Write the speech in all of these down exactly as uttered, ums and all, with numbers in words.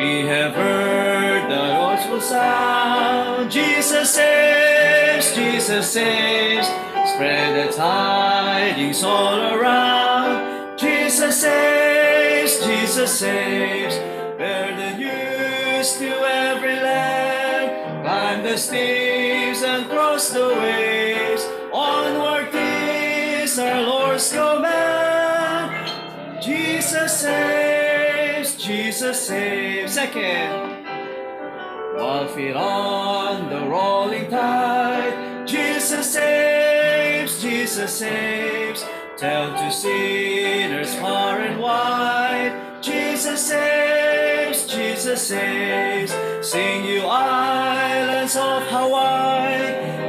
We have heard the gospel sound. Jesus saves, Jesus saves. Spread the tidings all around. Jesus saves, Jesus saves. Bear the news to every land. Climb the steeps and cross the waves. Onward is our Lord's command. Jesus saves, Jesus saves. Second. While feet on the rolling tide, Jesus saves, Jesus saves. Tell to sinners far and wide, Jesus saves, Jesus saves. Sing, you islands of Hawaii,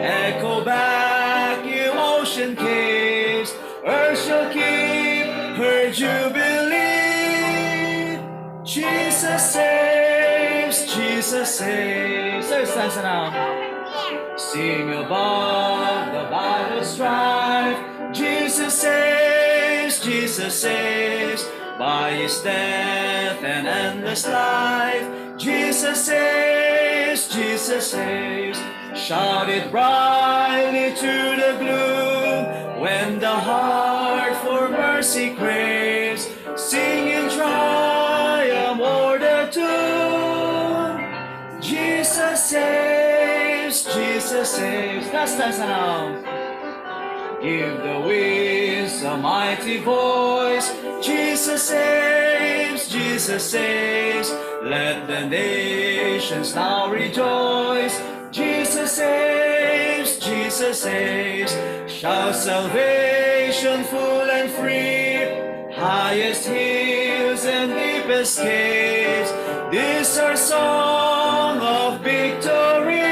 echo back, you ocean caves. Earth shall keep her jubilee. Jesus saves, Jesus saves. Third stanza now. Sing above the battle strife. Jesus saves, Jesus saves. By his death and endless life, Jesus saves, Jesus saves. Shout it brightly through the gloom when the heart for mercy craves. Sing in triumph o'er the tomb. Jesus saves, Jesus saves. Last stanza now. Give the winds a mighty voice. Jesus saves, Jesus saves. Let the nations now rejoice. Jesus saves, Jesus saves. Shout salvation full and free. Highest hills and deepest caves. This our song of victory.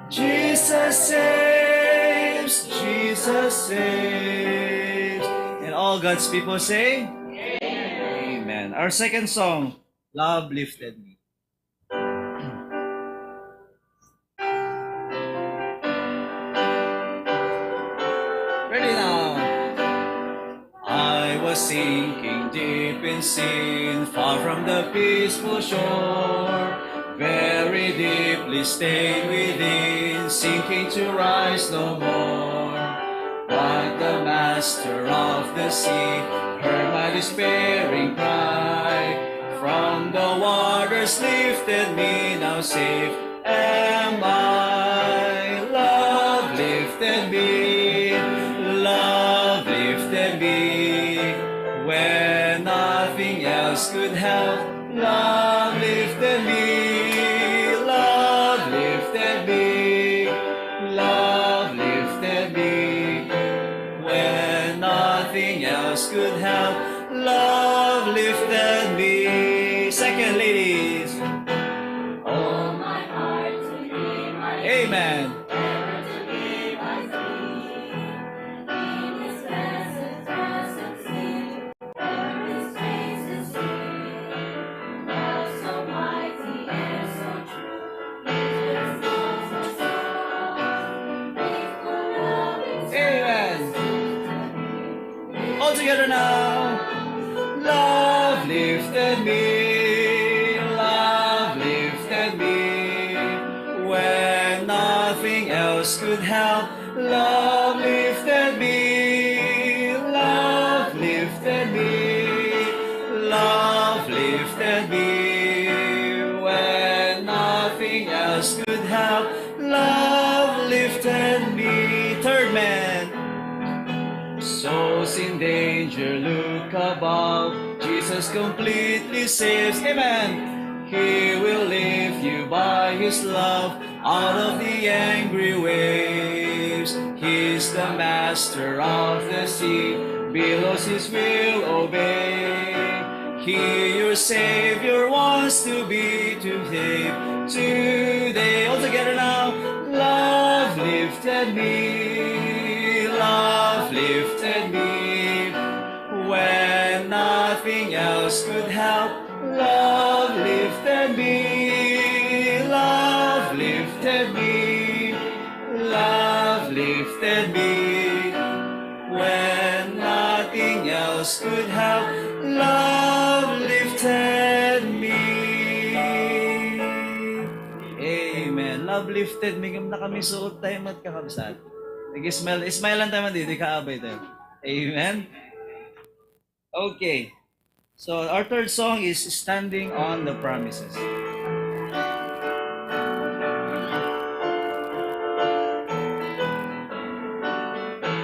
Jesus saves, Jesus saves. And all God's people say, Amen. Our second song, Love Lifted Me. Ready now. I was sinking deep in sin, far from the peaceful shore, very deeply stained within, sinking to rise no more. But the master of the sea heard my despairing cry. From the waters lifted me, now safe am I. Love lifted me, love lifted me, when nothing else could help. Love lifted me, love lifted me, love lifted me, when nothing else could help. Love lifted me. Second, ladies. Oh, my heart to be my Amen. Heaven to be my peace. In his presence, presence sing. There is grace to sing. Love so mighty and so true. Amen. All together now. Love lifted me, love lifted me, when nothing else could help. Love lifted me, love lifted me, love lifted me, when nothing else could help. Love lifted me. Third man. Souls in danger, look above. Jesus completely saves. Amen. He will lift you by his love out of the angry waves. He's the master of the sea. Billows his will obey. He, your Savior, wants to be to him today. All together now. Love lifted me, love lifted me, when nothing else could help. Love lifted me, love lifted me, love lifted me, when nothing else could help. Love lifted gifted, migum na kami suot tayo mat kakabsat. Nag-smile, smile lang tayo man dito, ikaabay tayo. Amen? Okay. So, our third song is Standing on the Promises.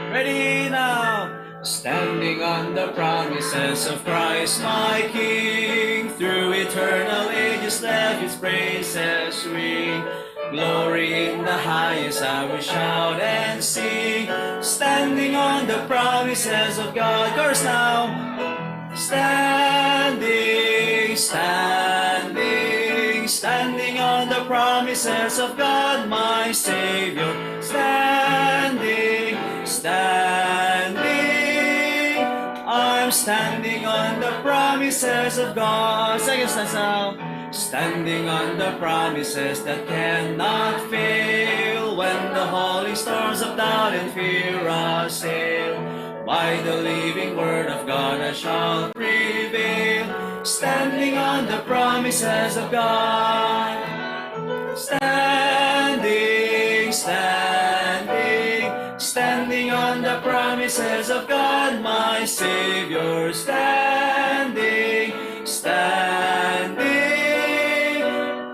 Ready now. Standing on the promises of Christ my King, through eternal ages let his praises ring. Glory in the highest I will shout and sing, standing on the promises of God. Chorus now. Standing, standing, standing on the promises of God, my Savior. Standing, standing, I'm standing on the promises of God. Second stanza. Standing on the promises that cannot fail, when the howling storms of doubt and fear assail, by the living word of God I shall prevail. Standing on the promises of God. Standing, standing, standing on the promises of God, my Savior. Standing, standing,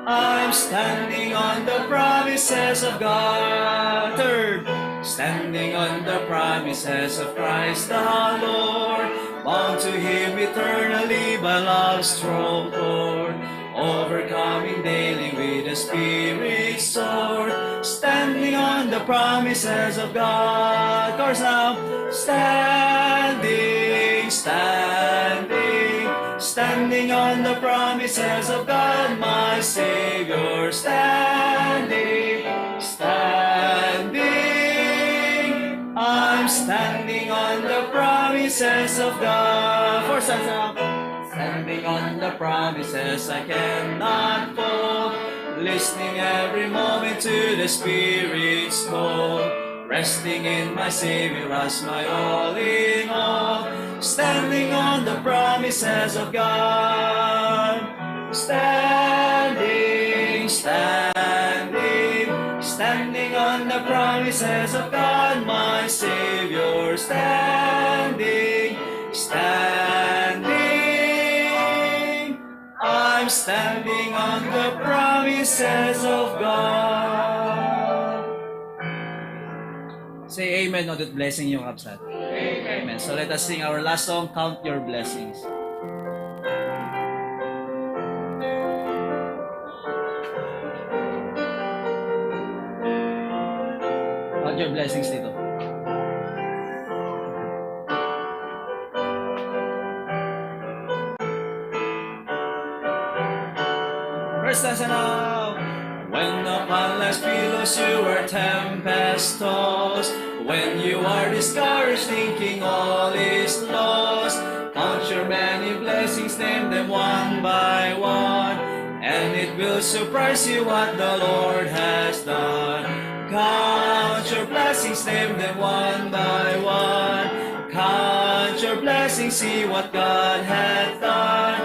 I'm standing on the promises of God. Third, standing on the promises of Christ the Lord, bound to him eternally by love's strong cord, overcoming daily with the Spirit's sword, standing on the promises of God. Chorus now. Standing, standing, standing on the promises of God, my Savior. Standing, standing, I'm standing on the promises of God. Fourth stanza. Standing on the promises I cannot fall, listening every moment to the Spirit's call, resting in my Savior as my all in all, standing on the promises of God. Standing, standing, standing on the promises of God, my Savior. Standing, standing, I'm standing on the promises of God. Say amen, no, that blessing you, kabsat. Amen. So let us sing our last song, Count Your Blessings. Count your blessings dito. First stanza now. When upon life's billows you are tempest tossed, when you are discouraged, thinking all is lost, count your many blessings, name them one by one, and it will surprise you what the Lord has done. Count your blessings, name them one by one. Count your blessings, see what God hath done.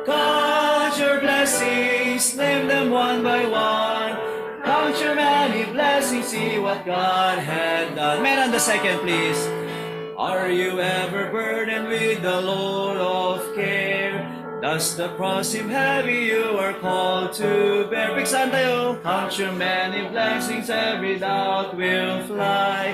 Count your blessings, name them one by one. Count your many blessings, see what God hath done. Men on the second, please. Are you ever burdened with the load of care? Does the cross seem heavy you are called to bear? Pigsaen tayo. Count your many blessings, every doubt will fly,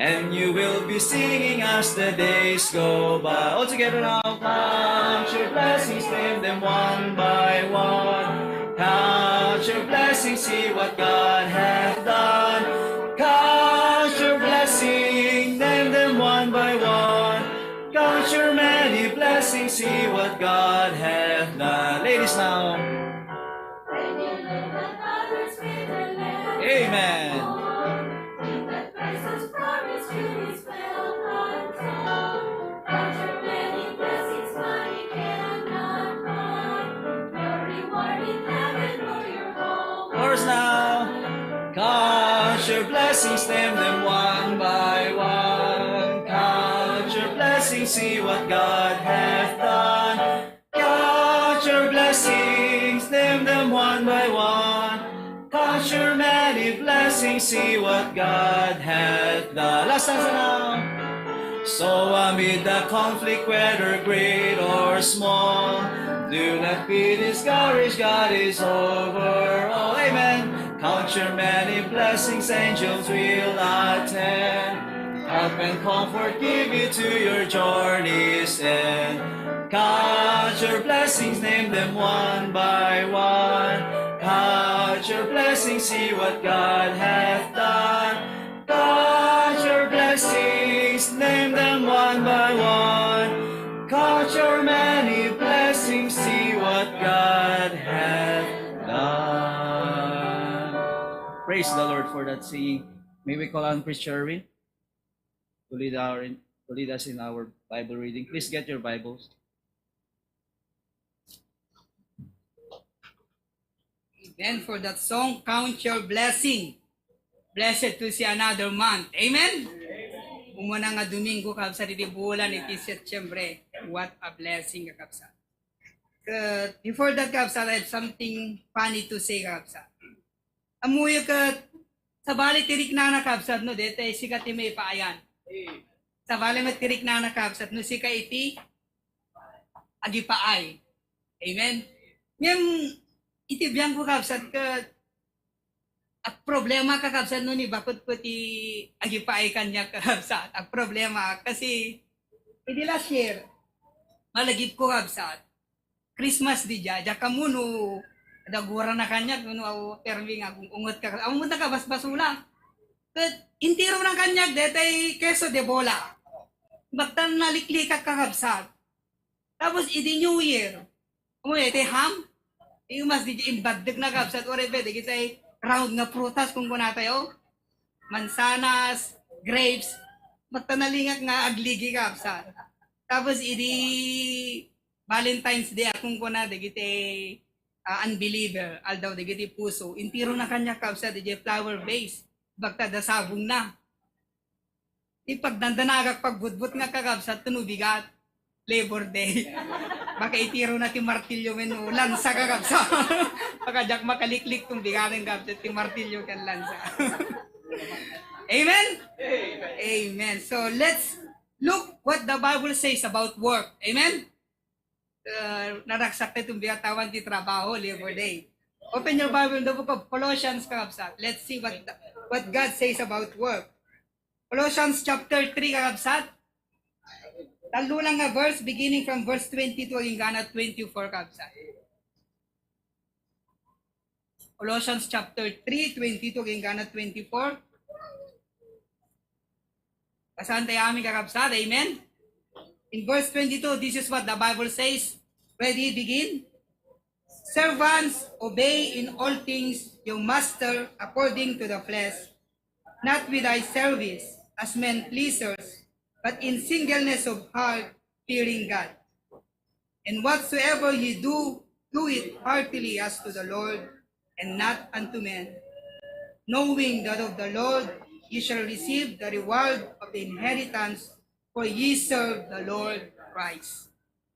and you will be singing as the days go by. All together now. Count your blessings, name them one by one. Count your blessings, see what God hath done. Count your blessings, name them one by one. Count your many blessings, see what God hath done. Ladies now. When you look at others with their lamps, amen. Think that Christ has promised you his will control. Count your many blessings money cannot buy. Your reward in heaven or your home. Chorus now. Count your blessings, name them one by one. Count your blessings, see what God hath done. Count your blessings, name them one by one. Count your many see what God hath done. Last stanza now. So amid the conflict, whether great or small, do not be discouraged, God is over all. Amen. Count your many blessings, angels will attend. Help and comfort give you to your journey's end. Count your blessings, name them one by one. Count your blessings, see what God hath done. Count your blessings, name them one by one. Count your many blessings, see what God hath done. Praise the Lord for that singing. May we call on Preacher Erwin to lead, our, to lead us in our Bible reading. Please get your Bibles. Amen. For that song, Count Your Blessing. Blessed to see another month. Amen? Umuna nga Domingo, kabsat, iti bulan iti Setyembre. What a blessing, kabsat. Ket before that, kabsat, I have something funny to say, kabsat. Ammoyo ket, sabali ti riknana, kabsat, no, daytoy sika ti maipaayan. Sabali met ti riknana, kabsat, no, sika iti agipaay. Amen? Ngem, iti biangko, kabsat, ket agproblema, kakabsat, no, ni bakod ko ti agipaay kaniak, kakabsat. Agproblema kasi, idi last year, malagipko, kabsat, Christmas daydiay, diak ammo no dagurana kaniak, no, aw, permi nga agung-unget ka, ammo met nakabasbasula. Ket intironan kaniak daytoy queso de bola. Baktan naliklikak, kakabsat. Tapos idi New Year, ammo daytoy ham? Imas daydiay imbaddekna, kabsat, whatever, dagitoy round nga prutas, kunkunatayo. Mansanas, grapes, baktan nalingak nga agligi, kabsat. Tapos idi Valentine's Day, a, kunkuna dagiti, ah, unbeliever, aldaw dagiti puso, intirona kaniak, kabsat, daydiay flower vase, bakta da sabongna. Ti pagdandanagak pagbutbut nga, kakabsat, no bigat, Labor Day. Baka itirona ti martilyo wenno lansa, kakabsat. Baka diak makaliklik no bigaten, kabsat, ti martilyo ken lansa. Amen? Amen. So let's look what the Bible says about work. Amen? Uh, naragsak tayo itong bigat awan ti trabaho, Labor Day. Open your Bible in the book of Colossians, kakabsat. Let's see what, what God says about work. Colossians chapter three, kakabsat. Tallo lang nga verse, beginning from verse twenty-two agingga twenty-four, kakabsat. Colossians chapter three, twenty-two agingga twenty-four. Basaen tayo amin, kakabsat. Amen? In verse twenty-two, this is what the Bible says. Ready, begin. Servants, obey in all things your master according to the flesh, not with eye service as men pleasers, but in singleness of heart, fearing God. And whatsoever ye do, do it heartily as to the Lord, and not unto men, knowing that of the Lord ye shall receive the reward of the inheritance, for ye serve the Lord Christ.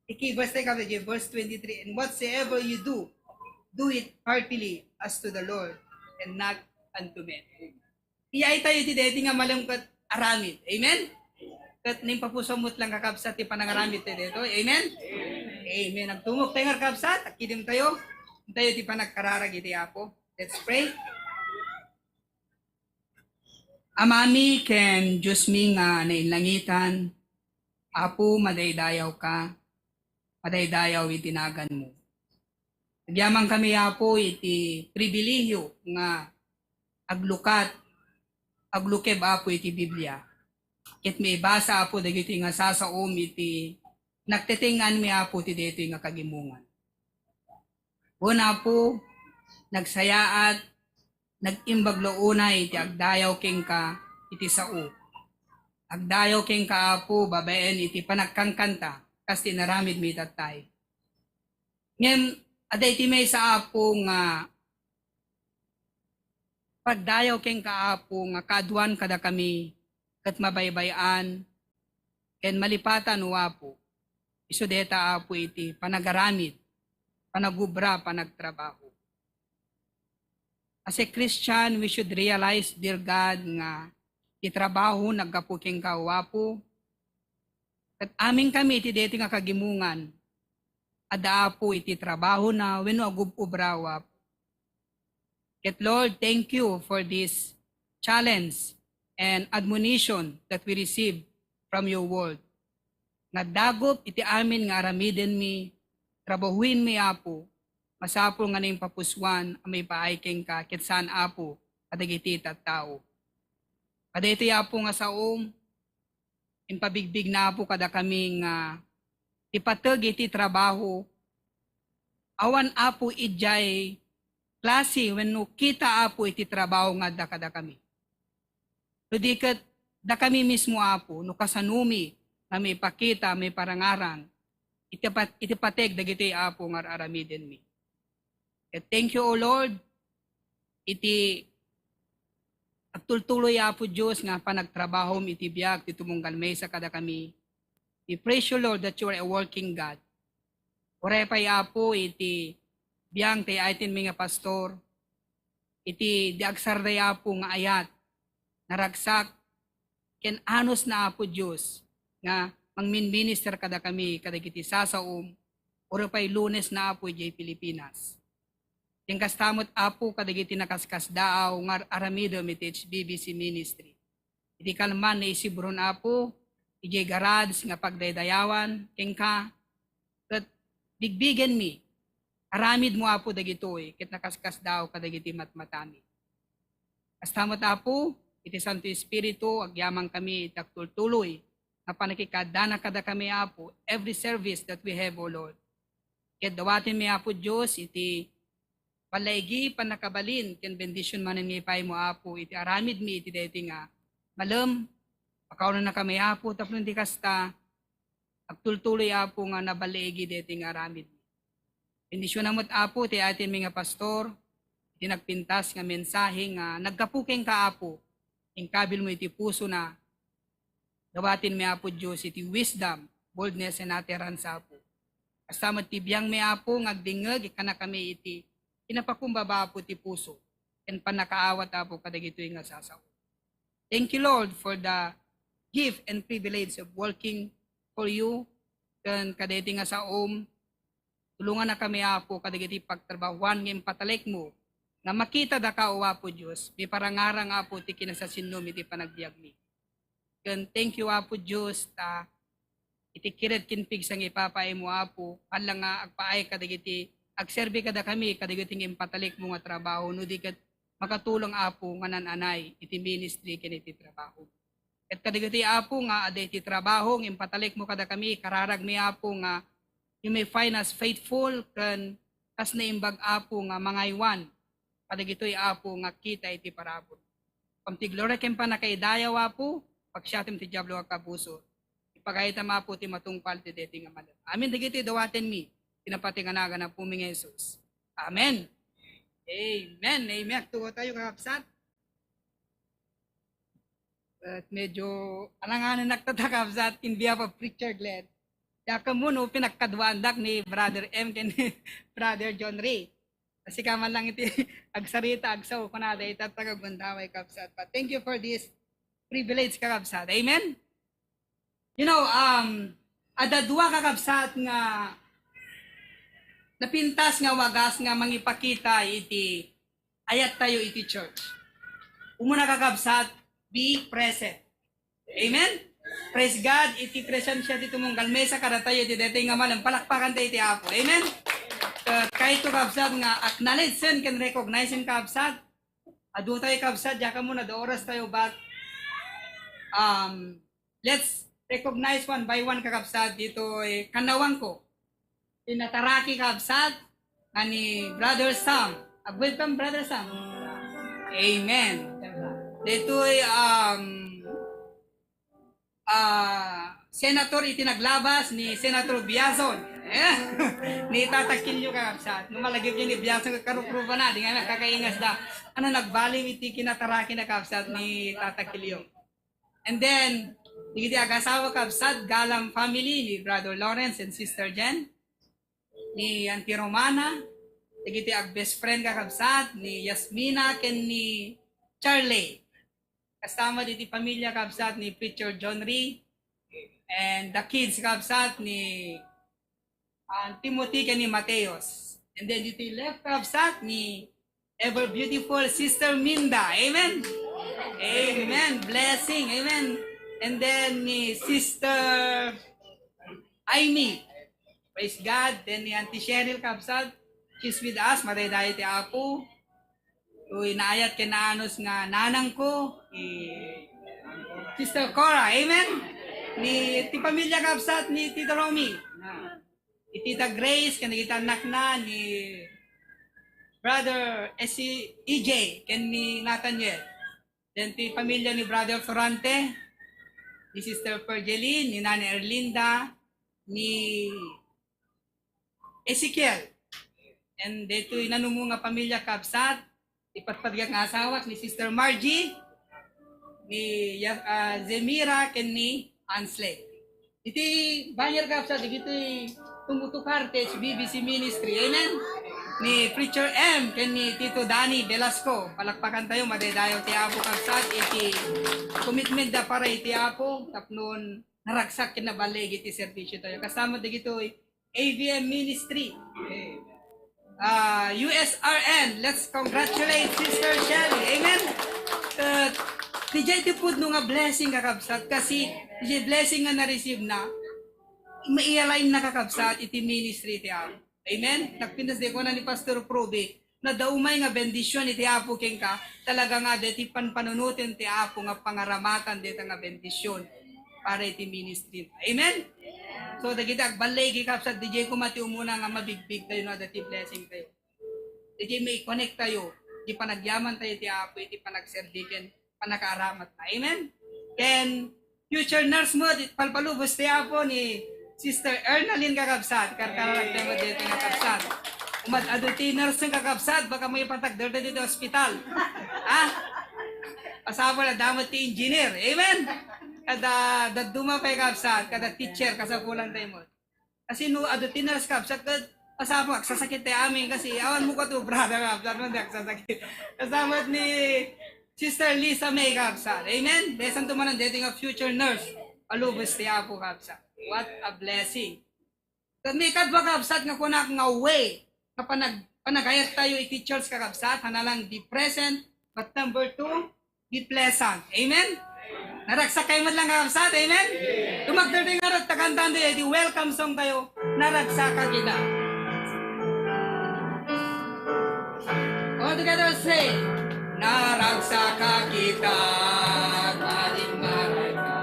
Iki verse tayo, verse twenty-three, "And whatsoever you do, do it heartily as to the Lord, and not unto men." Iyaay tayo iti daytoy nga malem ket aramid. Amen? Ket naipapusom met lang, kakabsat, ti panangaramid tayo daytoy. Amen? Amen. Agtumok tayo nga, kakabsat, akidim tayo. Tayo ti panagkararag iti Apo. Let's pray. Amami ken Diosmi nga nainlangitan, Apo, madaydayawka, madaydayaw iti naganmo. Agyamankami, Apo, iti pribilehiyo nga aglukat, aglukeb, Apo, iti Biblia. Ket maibasa, Apo, dagitoy nga sasaom iti nagteteng-nganmi, Apo, ti daytoy nga kagimongan. Wen, Apo, nagsayaat, nag-imbag la unay iti agdayaw kenka iti sao. Agdayaw kenka, Apo, babaen iti panagkankanta, kas ti inaramidmi itattay. Ngem adda iti maysa, Apo, nga pagdayaw kenka, Apo, nga kaaduan kadakami ket mabaybay-an ken malipatan, O Apo. Isu dayta, Apo, iti panagaramid, panagubra, panagtrabaho. As a Christian, we should realize, dear God, nga ti trabaho naggapu kenka, O Apo. Ket amin kami iti daytoy nga kagimongan, adda, Apo, iti trabahona wenno agub-obra, O Apo. Ket Lord, thank you for this challenge and admonition that we receive from your word. Nga dagup iti amin nga aramidenmi, trabahuenmi, Apo, masapul nga naimpapusuan a maipaay kenka ket saan, Apo, kadagiti tattao. Kadaytoy, Apo, nga saom, impabigbigna, Apo, kadakami nga ti pateg iti trabaho, awan, Apo, idiay klase wenno kita, Apo, iti trabaho nga adda kadakami. No di ket dakami mismo, Apo, no kasanomi nga maipakita, maiparangarang iti pat-, iti pateg dagitoy, Apo, nga ar-aramidenmi. Ket thank you, O Lord, iti agtultuloy, Apo Dios, nga panagtrabahom iti biag ti tumunggal maysa kadakami. We praise you, Lord, that you are a working God. Uray pay, Apo, iti biang ti ay-ayatenmi nga pastor, iti di agsardaya, Apo, nga ayat, naragsak, ken anusna, Apo Dios, nga mangminminister kadakami kadagiti sasaom, uray pay Lunes na, Apo, idiay Pilipinas. Ken kasta met, Apo, kadagiti nakaskasdaaw nga ar-aramidem iti H B B C ministry. Iti kalman naisibron, Apo, idiay garage nga pagdaydayawan kenka, ket bigbigenmi. Aramidmo, Apo, dagitoy ket nakaskasdaaw kadagiti matmatami. Kasta met, Apo, iti Santo Espiritu, agyamankami iti agtultuloy nga pannakikaaddana kadakami, Apo, every service that we have, O Lord. Ket dawatenmi, Apo Dios, iti ballaigi, pannakabalin, ken bendision manen nga ipaymo, Apo, iti aramidmi iti daytoy nga malem. Pakawanannakami, Apo, tapno iti kasta, agtultuloy, Apo, nga naballaigi daytoy nga aramidmi. Bendisionam met, Apo, ti ay-ayatenmi nga pastor, iti nagpintas nga mensahe nga naggapu kenka, Apo, inkabilmo iti pusona. Dawatenmi, Apo Dios, iti wisdom, boldness, and utterance, Apo. Kasta met ti biangmi, Apo, nga agdingngeg, ikkannakami iti kinapakumbaba, Apo, ti puso, ken pannakaawat, Apo, kadagitoy nga sasaom. Thank you, Lord, for the gift and privilege of working for you, ken kadaytoy nga saom, tulongannakami, Apo, kadagiti pagtrabahuan nga impatalekmo, nga makita daka, O Apo Dios, miparangarang, Apo, ti kinasasinnom iti panagbiagmi. Ken thank you, Apo Dios, ta iti kired ken pigsa nga ipapaaymo, Apo, haan lang nga agpaay kadagiti agserbi kadakami, kadagiti nga impatalekmo nga trabaho, no di ket makatulong, Apo, nga nan-anay iti ministry ken iti trabaho. Ket kadagiti, Apo, nga adda iti trabaho nga impatalekmo kadakami, kararagmi, Apo, nga you may find us faithful ken kas naimbag, Apo, nga mangaywan kadagitoy, Apo, nga kita iti parabur. Ngem ti gloria ken pannakaidayaw, Apo, paksiatem ti Diablo nga kabuso. Ipagaytam, Apo, ti matungpal ti daytoy nga malem. Amin dagiti dawatenmi, ti napati nga nagan Apomi nga Jesus. Amen. Amen. Amen. Agtuo tayo, kakabsat. At medyo alanganan nakta, kakabsat, in behalf of Preacher Glenn. Diak ammo no pinagkaduaandak ni Brother M ken ni Brother John Ray. Kasi ka man lang iti agsarita, agsao, kunada ita taga Gundaway, kabsat. But thank you for this privilege, kakabsat. Amen? You know, um, adda dua, kakabsat, nga napintas nga wagas nga mangipakita iti ayat tayo iti church. Umuna, kakabsat, be present. Amen? Praise God, iti presensia ti tumunggal maysa kadatayo iti daytoy nga malem. Palakpakan tayo iti Apo. Amen? Uh, kayto, kabsat, nga acknowledge-en ken recognize-en, kabsat. Adu tayo, kabsat, diak ammo no adda oras tayo, but, um, let's recognize one by one, kakabsat, ditoy kannawangko. Pinataraki, kabsat, nga ni Brother Sam. Ag-welcome, Brother Sam. Amen. Ditoy, um, ah, senator iti naglabas ni Senator Biazon. Eh, ni Tata Kilio, kakabsat. No malagipyo ni Biazon, karukrubana, di nga nakakaingas da. Ano, nagbaliw iti kinataraki na, kabsat, ni Tata Kilio. And then, dagiti agasawa, kabsat, Galang family ni Brother Lawrence and Sister Jen, ni Auntie Romana, Dagiti ag-best friend, kakabsat, ni Yasmina ken ni Charlie. Kasta met iti pamilya, kabsat, ni Preacher John Ray. And the kids, kabsat, ni, ah, Timothy ken ni Mateos. And then iti left, kabsat, ni ever beautiful Sister Minda. Amen? Amen. Blessing. Amen. And then ni Sister Aimee. Praise God. Then ni Auntie Cheryl, kabsat, she's with us. Madaydayaw ti Apo. Uy, naayat ken naanus nga nanangko, ni Sister Cora. Amen? Ni ti pamilya, kabsat, ni Tito Romy. Ni Tita Grace, ken dagiti annakna, ni Brother S C E J, ken ni Nathaniel. Then ti pamilya ni Brother Florante, ni Sister Fergeline, ni Nanay Erlinda, ni Ezekiel. And detoy nanumo nga pamilya, kabsat, ipatpatgak nga asawak ni Sister Margie, ni Ya-, ah, Zemira, ken ni Ansley. Iti banner, kabsat, dagitoy tumutukar ti H B B C Ministry. Amen? Ni Preacher M ken ni Tito Danny Velasco. Palakpakan tayo, madaydayaw ti Apo, kabsat, iti commitment da para iti Apo, tapno naragsak ken naballigi ti serbisyo tayo. Kasta met dagitoy A V M Ministry. Ah, U S R N, let's congratulate Sister Shelly. Amen? Uh, diay ti pudno nga blessing, kakabsat, kasi diay blessing nga na-receive na, ma-align na, kakabsat, iti ministry ti Apo. Amen? Nagpintas di ko na ni Pastor Probe, na daumay nga bendision iti Apo kenka, talaga nga deti panpanunoten ti Apo nga pangaramatan deta nga bendision para iti ministry. Amen? So, dagiti agballigi, kabsat, diay koma ti umuna nga mabigbig tayo, no, deti blessing tayo. Diay may connect tayo, di panagyaman tayo ti Apo, iti panagserbi ken panakaaramatna. Amen? Ken future nurse mo, di palpalubos ti Apo ni Sister Ernalyn, kakabsat. Karkararag tayo mo dito, kakabsat. Umad-adu ti nurse, kakabsat, baka mo ipatagder dito hospital. Ha? Pasapul a damot ti engineer. Amen? Kada dadduma pay, kabsat, kada teacher, kasapulan tayo mo. Kasi no adu ti nurse, kabsat, ket pasapul, agsasakit ti amin kasi awan mo kato, brother, kabsat, no, di agsasakit. Kasama ni Sister Lisa May, kabsat. Amen? Desan tumanan, dito nga future nurse. Palubos ti Apo, kabsat. What a blessing. Ket may kadwa, kabsat, nga kunak nga way nga panag-, panagayat tayo iti church, kakabsat, hanalang be present, but number two, be pleasant. Amen? Naragsak kayo met lang, kakabsat. Amen? Tumagder tayo nga ragtakan tayo, di welcome song tayo. Naragsak ka kita. All together say, naragsak ka kita, maling maray ka,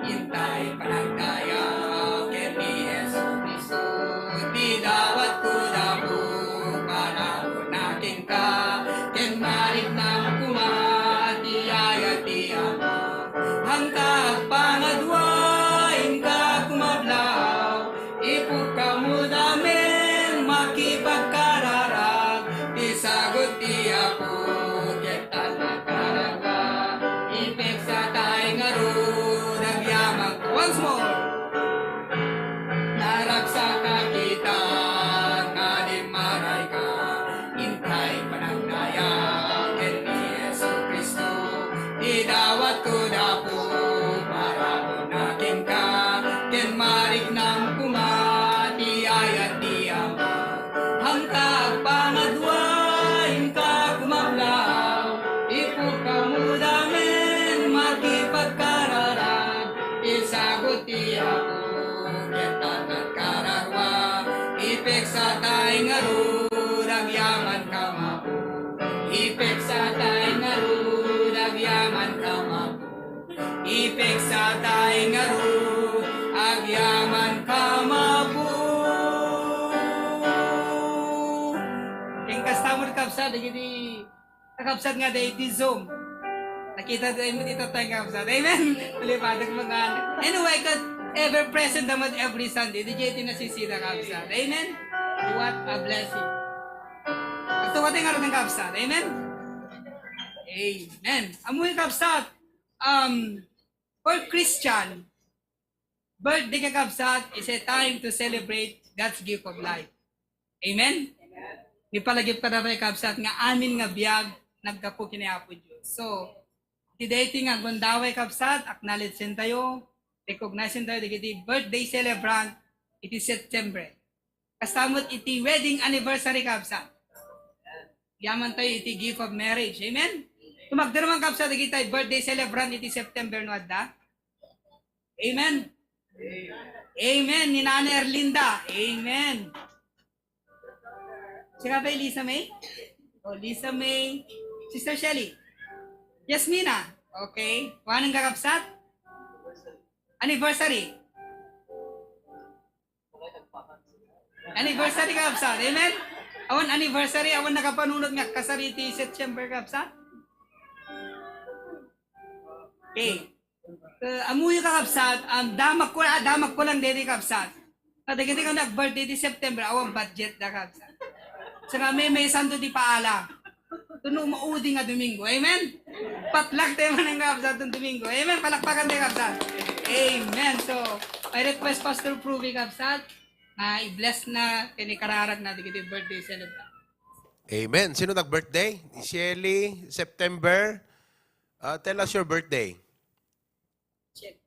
intay panagdayaw, ken ni Jesu-Cristo, ti dawat ko dapo, para ko natin ka, ken mariknam koma ti ayat ti Apo. Hangka agpangadua, inka kumablaw, ipukam mo damen makipagkararag, ti sagut ti Apo, ket ta nagkararag, ipeksa tay ngarud, agyaman. Once more. Naragsak ka kita, nga dimmaray ka, intay panagdayaw ken ni Jesu-Cristo, ti dawat ko dapo, para ko natin ka, ken mariknam koma ti ayat ti Ama. Hangka agpangadua, inka kumablaw, ipukam mo damen makipagkararag, ti sagut ti Apo, ket ta nagkararua, ipeksa tay ngarud, agyaman ka mapu. Ipeksa tay ngarud, agyaman ka mapu. Ipeksa tay ngarud, agyaman ka mapu. Ken kasta met, kabsat, dagiti kakabsat nga day iti Zoom. Nakita tayo mo dito tayo, kakabsat. Amen? Malipatak mga. Anyway, ket ever present naman every Sunday. Di jay ti nasisita, kakabsat. Amen? What a blessing. At tuwatay nga rin, kakabsat. Amen? Amen. Amoy, kakabsat. Um, for Christian, birthday, kakabsat, is a time to celebrate God's gift of life. Amen? Ipalagip kadatayo, kabsat, nga amin nga biag naggapu ken ni Apo Dios. So, iti daytoy nga gundaway, kabsat, acknowledge tayo, recognize tayo dagiti birthday celebrant iti September. Kasta met iti wedding anniversary, kabsat. Yaman tayo iti gift of marriage. Amen? Tumagder man, kabsat, dagiti birthday celebrant iti September no adda. Amen. Amen. Ni Nanay Erlinda. Amen. Sika pa, Lisa May? Oh, Lisa May. Sister Shelly. Yasmina. Okay. Awanen, kakabsat? Anniversary. Anniversary, kakabsat. Amen? Awan anniversary, awan nakapanunot nga kasar iti September, kakabsat. Okay. Eh, ammoyo, kakabsat, um, damagko, ah, damagko lang diri, kabsat. Kadagiti nga nag-birthday ti September, awan budget da, kabsat. Saka may, may santo ti paala. Tuno maudi nga Domingo. Amen? Patlak tayo man ang, kabsat, ng Domingo. Amen? Palakpakan tayo, kabsat. Amen. So, I request Pastor Pruvi, kabsat, na i-bless na, kini kararag na, digiti birthday celebrant. Amen. Sino nag-birthday? Ni Shelly, September. Ah, tell us your birthday. Check.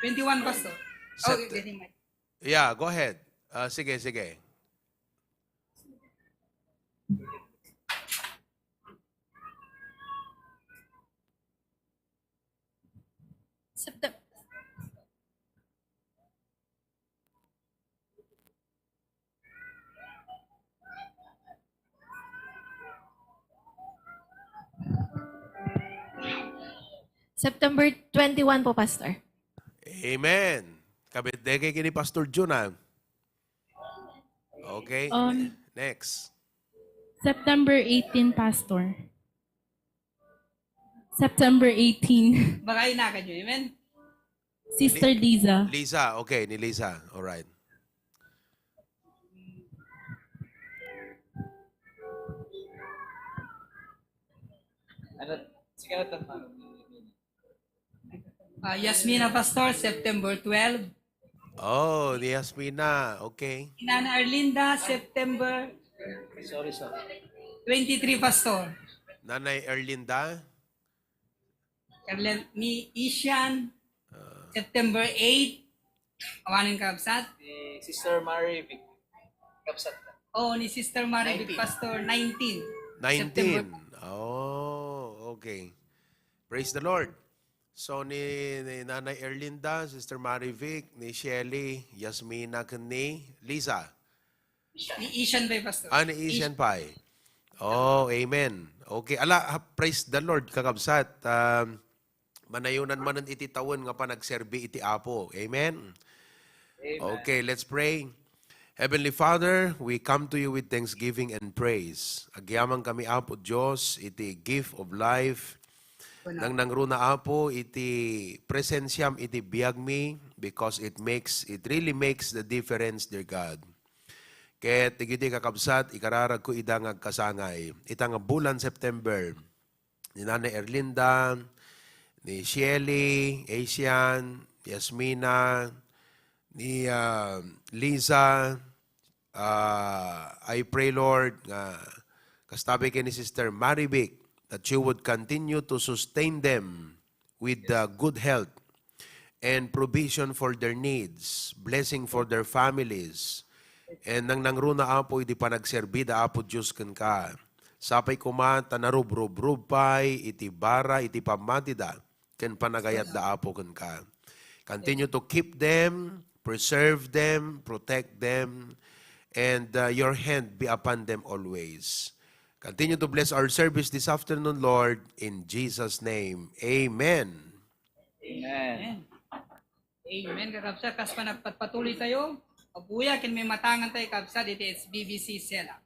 Twenty-one, Pastor. Oh, Sept- ganyan, Mike. Yeah, go ahead. Ah, sige, sige. September. September twenty-one po, Pastor. Amen. Kabit deke kini Pastor Jun, ah. Okay. Um, next. September eighteen, Pastor. September eighteen. Baka inakan nyo, amen? Sister Li- Liza. Liza, okay, ni Liza. All right. Ano, sige na, Tan. Ah, Yasmina Pastor, September twelve. Oh, ni Yasmina. Okay. Nana Arlinda, September Sorry, sorry. Twenty-three, Pastor. Nanay Erlinda? Erlen-, ni Ishan, Ah. September eight. Awanen, kabsat? Ni Sister Mary Vic. Kabsat. Oo, ni Sister Mary Vic, nineteen. Pastor, nineteen. Nineteen. September. Oh, okay. Praise the Lord. So, ni, ni Nanay Erlinda, Sister Marivic, ni Shelly, Yasmina, ken ni Liza. Ni Ishan ba, Pastor? Ah, ni Ishan pa, eh. Oh, amen. Okay. Ala, ha, praise the Lord, kakabsat. Um, manayunan manen iti tawen nga panagserbi iti Apo. Amen? Amen. Okay, let's pray. Heavenly Father, we come to you with thanksgiving and praise. Agyaman kami, Apo Dios, iti gift of life. Nangnangruna, Apo, iti presensiam iti biagmi, because it makes, it really makes the difference, dear God. Ket dagiti kakabsat, ikararagko ida nga agkasangay. Ita nga bulan September, ni Nanay Erlinda, ni Shelly, Asian, Yasmina, ni, ah, Liza. Ah, I pray, Lord, nga kasta pay ken ni Sister Marivic, that you would continue to sustain them with, ah, good health and provision for their needs, blessing for their families. And nangnangruna, Apo, iti panagserbida, Apo Dios, kenka. Sapay koma ta narubrubrub pay iti bara iti pammatida ken panagayatda, Apo, kenka. Continue to keep them, preserve them, protect them, and, uh, your hand be upon them always. Continue to bless our service this afternoon, Lord, in Jesus' name. Amen. Amen. Amen, kakabsat. Kas panagpatpatuloy tayo, abuya ken may matangan tayo, kabsat, iti S B B C Sela.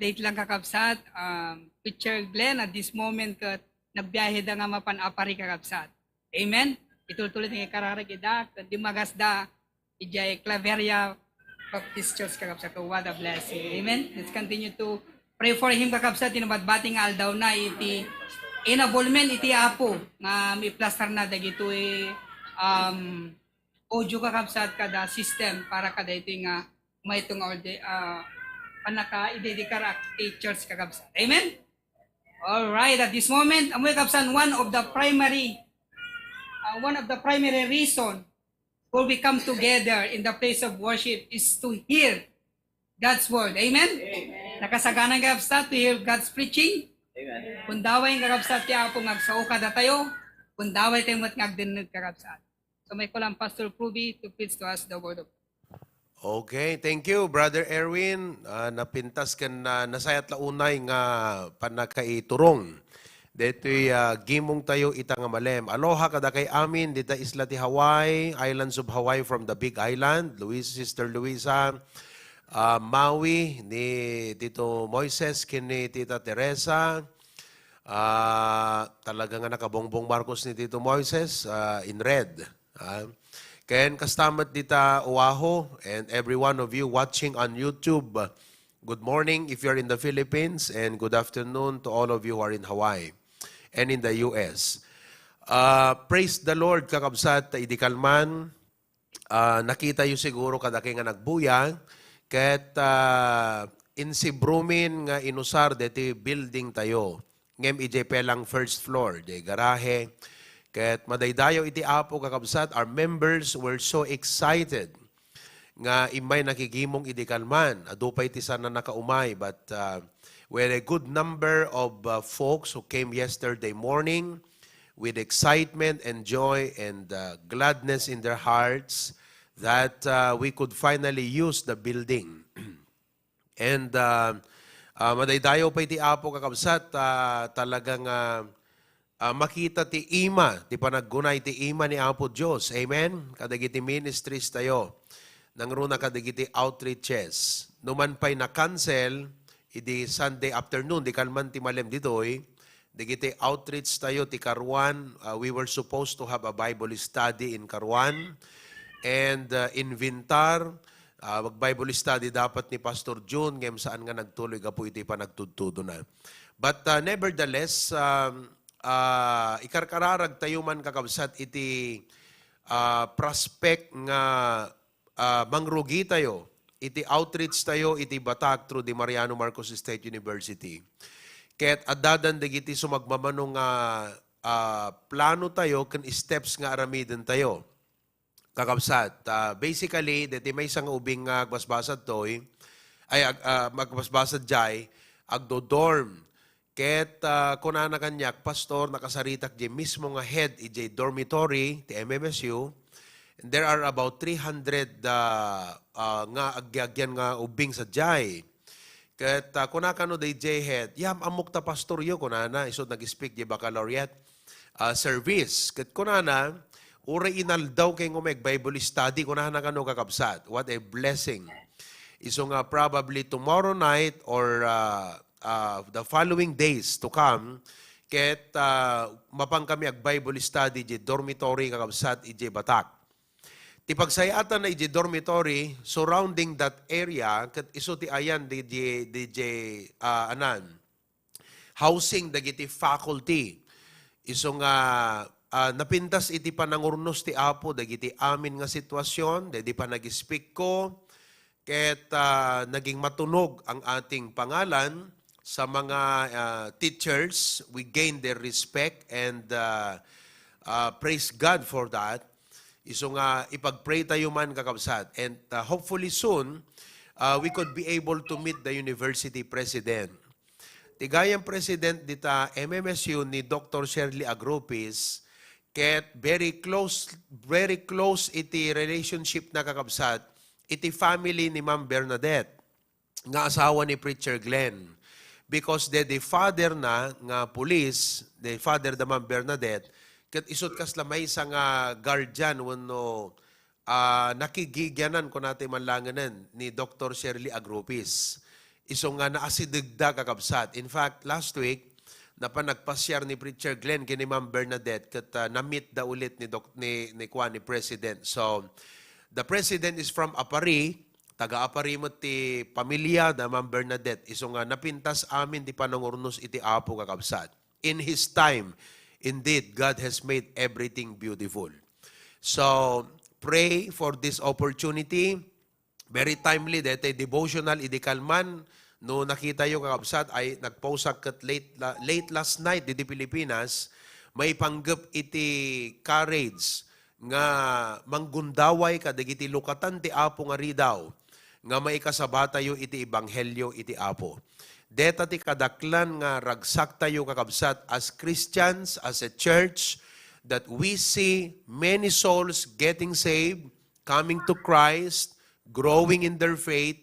update lang, kakabsat. Um, Preacher Glenn, at this moment, ket nagbiyahe da nga mapan Aparri, kakabsat. Amen? Itultuloy nga ikararag ida, ket dimmagas da idiay Claveria Baptist Church, kakabsat. Oh, what a blessing. Amen? Let's continue to pray for him, kakabsat. Iti nabatbati nga aldaw na iti inabulmen iti Apo nga miplastar na dagitoy, um, audio, kakabsat, kada system para kada iti nga mayto nga ordi-, ah, pannakaidedikar iti church, kakabsat. Amen? All right, at this moment, amoy, kabsat, one of the primary, uh, one of the primary reason where we come together in the place of worship is to hear God's word. Amen? Amen. Nakasagana, kakabsat, to hear God's preaching. Amen. Kundaway, kakabsat, ti Apo nga agsao kadatayo. Kundaway tayo met nga agdenneg, kakabsat. So, may kulang, Pastor Ruby, to preach to us the word of Okay, thank you, Brother Erwin. Ah, napintas ken na, nasayat la unay nga pannakaiturong. Detoy, ah, gimong tayo ita nga malem. Aloha kadakay amin dita isla ti Hawaii, islands of Hawaii, from the Big Island, Luis, Sister Luisa, ah, Maui, ni Tito Moises, ken ni Tita Teresa. Ah, talaga nga nakabongbong Marcos ni Tito Moises, ah, in red. Ah, ken kasta met dita Oahu, and every one of you watching on YouTube, good morning if you're in the Philippines, and good afternoon to all of you who are in Hawaii and in the U S. Ah, praise the Lord, kakabsat, ta idi kalman, ah, nakitayo siguro kadakay nga nagbuya, ket, ah, insibrumin nga inusar deti building tayo. Ngem idiay pelang first floor, diay garahe. Ket madaydayaw iti Apo, kakabsat, our members were so excited nga immay nakigimong idi kalman. Adu pay ti saan a nakaumay, but, uh, we had a good number of, uh, folks who came yesterday morning with excitement and joy and, uh, gladness in their hearts that, uh, we could finally use the building. And, uh, uh, madaydayaw pay ti Apo, kakabsat, uh, talaga nga, uh, makita ti ima, ti panaggunay ti ima ni Apo Dios. Amen? Kadagiti ministries tayo, nangruna kadagiti outreaches. Numan pay na-cancel, idi Sunday afternoon, di kalman ti malem ditoy, dagiti outreach tayo ti Caruan, uh, we were supposed to have a Bible study in Caruan. And, uh, in Vintar, uh, mag-Bible study dapat ni Pastor June, ngem saan nga nagtuloy gapu iti panagtudtudona. But, uh, nevertheless, um, uh, ikarkararag tayo man, kakabsat, iti, uh, prospect nga, ah, mangrugi tayo iti outreach tayo iti Batac through the Mariano Marcos State University. Ket addadan dagiti sumagmamano nga, ah, plano tayo ken steps nga aramiden tayo. Kakabsat, ah, basically, deti maysa nga ubing nga agbasbasad toy, ay, ag-, ah, magbasbasad jay, agdo-dorm. Ket, ah, kunana kaniak, "Pastor, nakasaritak diay mismo nga head idiay dormitory ti M M S U. And there are about three hundred, ah, ah, nga agyagyan nga ubbing sadiay." Ket, ah, kuna kano daydiay head, "Yam, ammok ta pastoryo," kunana, isu nag-speak diay baccalaureate, ah, service. Ket kunana, "Uray inaldaw kay nga mag-Bible study," kunana kano, kakabsat. What a blessing. Isu nga probably tomorrow night or, ah, ah, the following days to come, ket, ah, mapan kami ag-Bible study idiay dormitory, kakabsat, idiay Batac. Ti pagsayaatanna idiay dormitory, surrounding that area, ket isu ti ayan di, di, di, ah, anan, housing dagiti faculty. Isu nga, ah, napintas iti panangurnos ti Apo dagiti amin nga situasion, daydi panag-speak ko, ket, ah, naging matunog ang ating pangalan sa mga, ah, teachers. We gained their respect and, ah, ah, praise God for that. Isu nga ipag-pray tayo man, kakabsat. And, ah, hopefully soon, ah, we could be able to meet the university president. Ti gayam president dita M M S U ni Doctor Shirley Agropis, ket very close, very close iti relationship na, kakabsat, iti family ni Ma'am Bernadette nga asawa ni Preacher Glenn. Because the, the father na nga police, the father da Ma'am Bernadette, ket isut kasla maysa nga guardian wenno, ah, nakigigyanan, kuna ti manlangenen, ni Doctor Shirley Agropis. Isu nga naasidegda, kakabsat. In fact, last week, napan nagpasiar ni Preacher Glenn ken ni Ma'am Bernadette ket, ah, na-meet da ulit ni Doc-, ni, ni kuan, ni President. So, the President is from Aparri, taga-Aparri met ti pamilya da Ma'am Bernadette. Isu nga napintas amin ti panangurnos iti Apo, kakabsat. In His time, indeed, God has made everything beautiful. So, pray for this opportunity. Very timely, daytoy devotional idi kalman. No nakitayo, kakabsat, ay nagpausak ket late, la-, late last night didi Pilipinas, maipanggep iti courage nga manggundaway kadagiti lukatan ti Apo nga ridaw nga maikasabatayo iti ebanghelio iti Apo. Deta ti kadaklan nga ragsaktayo, kakabsat, as Christians, as a church, that we see many souls getting saved, coming to Christ, growing in their faith,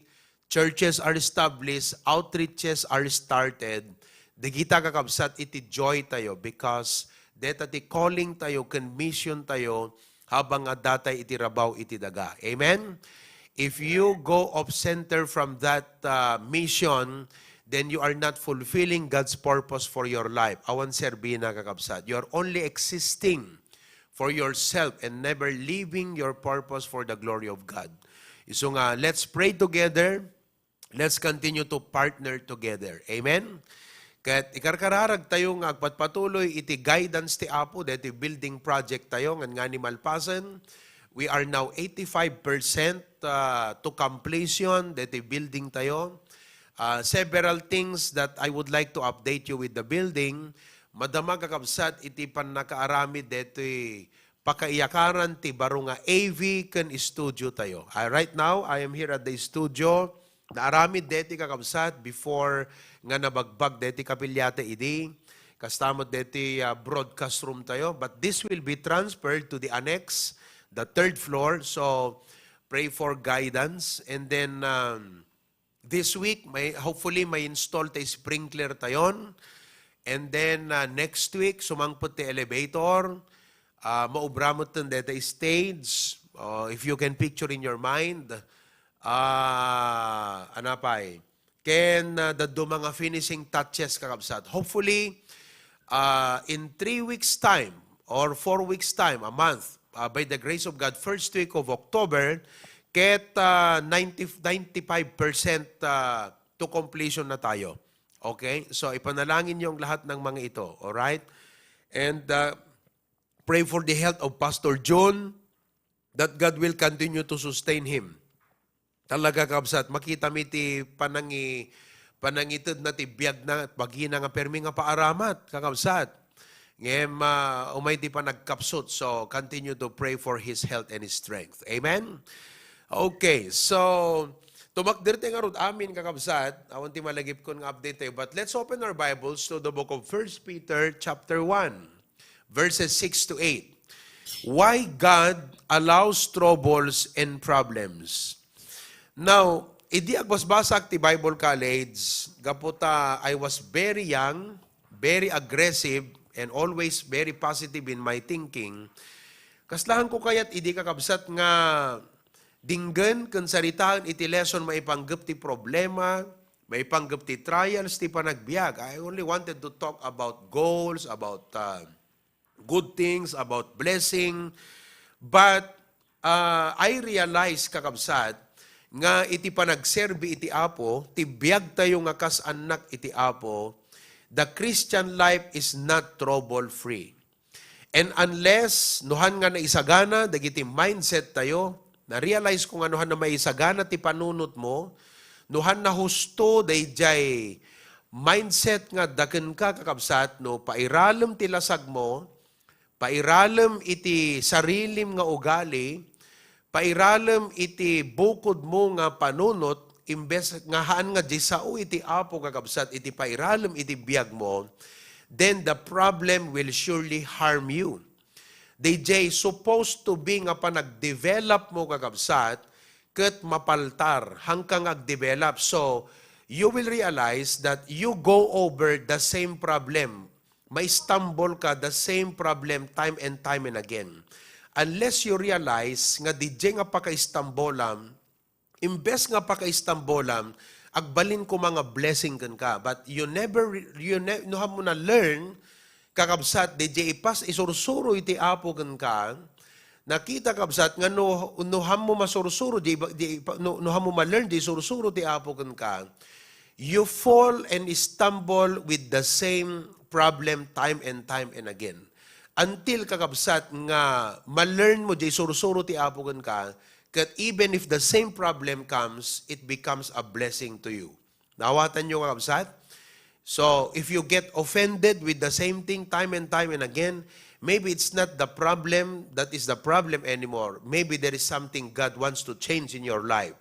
churches are established, outreaches are started. Dagita, kakabsat, iti joy tayo because deta ti calling tayo ken mission tayo habang addatay iti rabaw iti daga. Amen? If you go off center from that, uh, mission, then you are not fulfilling God's purpose for your life. Awan serbina, kakabsat. You are only existing for yourself and never living your purpose for the glory of God. Isu nga, let's pray together. Let's continue to partner together. Amen? Ket ikarkararag tayo nga agpatpatuloy iti guidance ti Apo deti building project tayo ngan nga ni malpasen. We are now eighty-five percent, uh, to completion deti building tayo. Uh, several things that I would like to update you with the building. Madama, kakabsat, iti pannakaaramid deti pakaiyakaran ti baro nga A V ken studio tayo. Ah, right now, I am here at the studio. Naaramid deti, kakabsat, before nga nabagbag deti kapiliata idi. Kasta met deti, ah, broadcast room tayo. But this will be transferred to the annex, the third floor. So, pray for guidance. And then, um, this week, may, hopefully, may install tayo sprinkler tayon. And then, uh, next week, sumangpet ti elevator. Uh, maubra met ten deta stage. Uh, if you can picture in your mind, uh, anapay. Ken, uh, dadduma nga finishing touches, kakabsat. Hopefully, uh, in three weeks' time or four weeks' time, a month, uh, by the grace of God, first week of October, ket, uh, ninety, ninety-five percent, uh, to completion na tayo. Okay? So, ipanalangin niyo ang lahat ng mga ito. Alright? And, uh, pray for the health of Pastor John, that God will continue to sustain him. Talaga, kabsat, makita mi ti panangi-, panangited na ti biag na, bagina nga permi nga paaramat, kakabsat. Ngem, ah, umay ti panagkapsut, so continue to pray for his health and his strength. Amen? Okay, so, tumakder ti ngarud amin, kakabsat. Awan ti malagipkon nga update tayo. But let's open our Bibles to the book of First Peter chapter one, verses six to eight. Why God allows troubles and problems. Now, idi agbasbasak ti Bible College, gapu ta I was very young, very aggressive, and always very positive in my thinking, kaslahanko kayat idi, kakabsat, nga dinggen ken saritaen iti lesson maipanggep ti problema, maipanggep ti trials, ti panagbiag. I only wanted to talk about goals, about, uh, good things, about blessing. But, uh, I realize, kakabsat, nga iti panagserbi iti Apo, ti biag tayo nga kas annak iti Apo, the Christian life is not trouble-free. And unless, no han nga naisagana dagiti mindset tayo, na-realize ko nga no han na maisagana ti panunot mo, no han na husto dayjay mindset nga adda kenka, kakabsat, no pairalem ti lasag mo, pairalem iti sarilim nga ugali, pairalem iti bukod mo nga panunot, imbes nga haan nga di sao iti Apo, kakabsat, iti pairalem iti biag mo, then the problem will surely harm you. D J, supposed to be nga panagdevelop mo, kakabsat, ket mapaltar, hangka nga agdevelop. So, you will realize that you go over the same problem. Maistambol ka the same problem time and time and again. Unless you realize nga D J nga pakaistambolam, imbes nga pakaistambolam, agbalin koma nga blessing kenka. But you never, re- you ne, no, haanmo na-learn, kakabsat, diay ipas-, isursuro iti Apo kenka, nakita, kabsat, nga no, no haanmo masursuro, diay iba-, diay ipa-, no, no haanmo ma-learn, diay isursuro ti Apo kenka, you fall and stumble with the same problem time and time and again. Until, kakabsat, nga ma-learn mo diay isursuro ti Apo kenka, ket even if the same problem comes, it becomes a blessing to you. Naawatan niyo, kakabsat? So, if you get offended with the same thing time and time and again, maybe it's not the problem that is the problem anymore. Maybe there is something God wants to change in your life.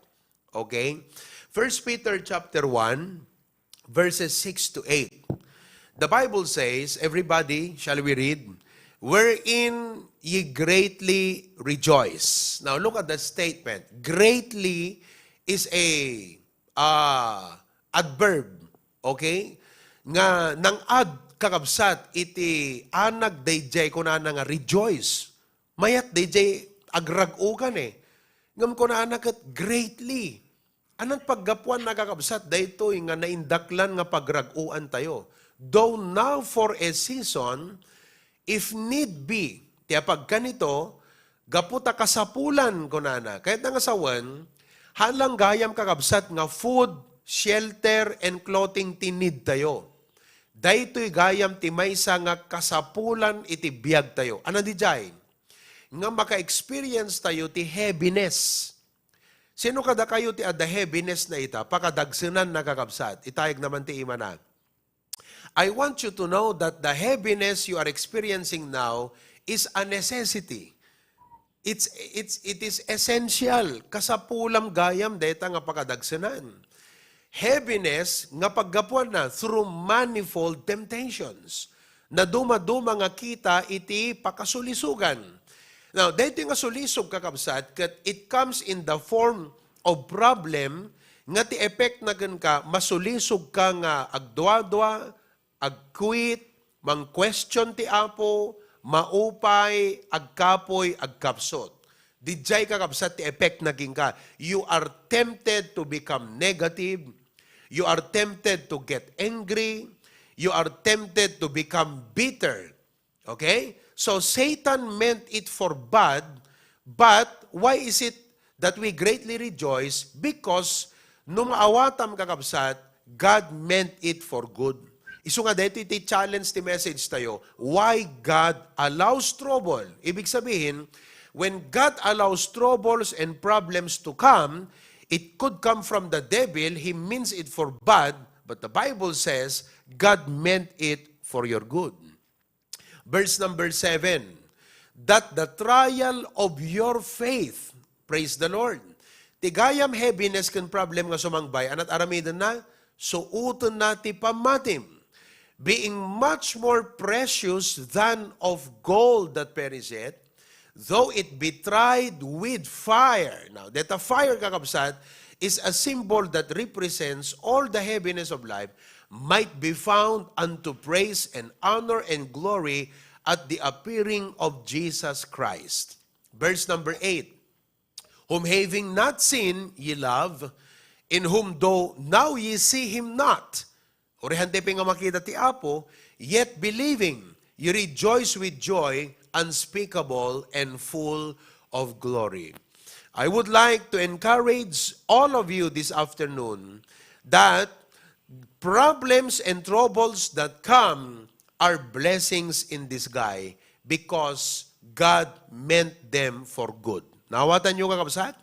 Okay? First Peter chapter one, verses six to eight. The Bible says, everybody, shall we read? "Wherein ye greatly rejoice." Now look at that statement. Greatly is a, ah, adverb. Okay? Nga nang-add, kakabsat, iti anag daydiay kunana nga rejoice. Mayat daydiay agrag-ukan eh. Ngem kunana ket greatly. Anat paggapuan, kakabsat, daytoy nga naindaklan nga pagrag-uan tayo? Though now for a season, if need be, ti apagkanito, gapu ta kasapulan, kunana. Kayatna nga sawen, haan lang gayam, kakabsat, nga food, shelter, and clothing ti need tayo. Daytoy gayam ti maysa nga kasapulan iti biag tayo. Ania diay? Nga maka-experience tayo ti heaviness. Sino kadakayo ti adda heaviness na ita? Pakadagsenanna, kakabsat. Itayegna man ti imana. I want you to know that the heaviness you are experiencing now is a necessity. It's, it's, it is essential. Kasapulam gayam dayta nga pakadagsenan. Heaviness nga paggapuanna through manifold temptations. Nadumaduma nga kita iti pakasulisogan. Now, daytoy nga sulisog, kakabsat, ket it comes in the form of problem nga ti epekna kenka, masulisog ka nga agduadua, agkuit, mang-question ti Apo, maupay, agkapuy, agkapsut. Diay, kakabsat, ti epekna kenka. You are tempted to become negative. You are tempted to get angry. You are tempted to become bitter. Okay? So Satan meant it for bad, but why is it that we greatly rejoice? Because no maawatam, kakabsat, God meant it for good. Isu nga daytoy ti challenge ti message tayo. Why God allows trouble? Ibig sabihin, when God allows troubles and problems to come, it could come from the devil, he means it for bad, but the Bible says God meant it for your good. Verse number seven, "That the trial of your faith," praise the Lord. Ti gayam heaviness ken problem nga sumangbay, anat aramidenna? Suotenna ti pammatim. "Being much more precious than of gold that perisheth, though it be tried with fire." Now, dayta fire, kakabsat, is a symbol that represents all the heaviness of life, "might be found unto praise and honor and glory at the appearing of Jesus Christ." Verse number eight, "Whom having not seen ye love, in whom though now ye see him not," Urihan ti pay nga makita ti Apo, "yet believing, you rejoice with joy unspeakable and full of glory." I would like to encourage all of you this afternoon that problems and troubles that come are blessings in disguise because God meant them for good. Naawatan niyo, kakabsat?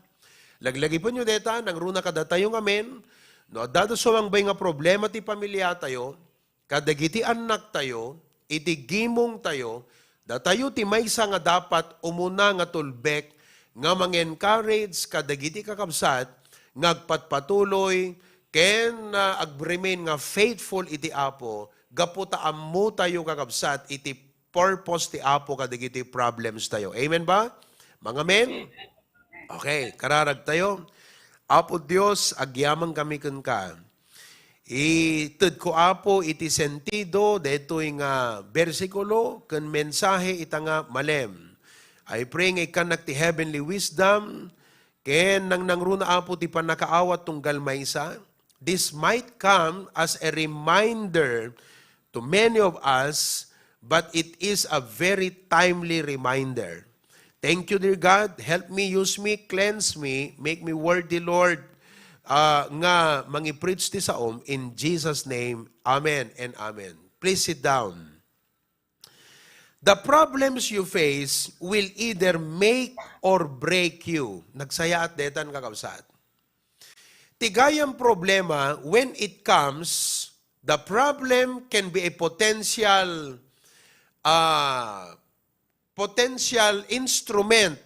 Laglagipenyo dayta, nangruna kadatayo ngamin, no adda sumangbay nga problema ti pamiliatayo, kadagiti annaktayo, iti gimongtayo, datayo ti maysa nga dapat umuna nga tulbek nga mang-encourage kadagiti kakabsat nga agpatpatuloy ken, ah, ag-remain nga faithful iti Apo gapu ta ammotayo, kakabsat, iti purpose ti Apo kadagiti problems tayo. Amen ba? Mangamen? Okay, kararag tayo. Apo Dios, agyaman kami kenka. Itedko, Apo, iti sentido daytoy nga bersikulo ken mensahe ita nga malem. I pray nga ikkannak ti heavenly wisdom ken nangnangruna, Apo, ti pannakaawat tunggal maysa. This might come as a reminder to many of us, but it is a very timely reminder. Thank you, dear God. Help me, use me, cleanse me, make me worthy, Lord, uh, nga mangi-preach ti saom. In Jesus' name, amen and amen. Please sit down. The problems you face will either make or break you. Nagsayaat detan, kakabsat. Ti gayam problema, when it comes, the problem can be a potential, uh, potential instrument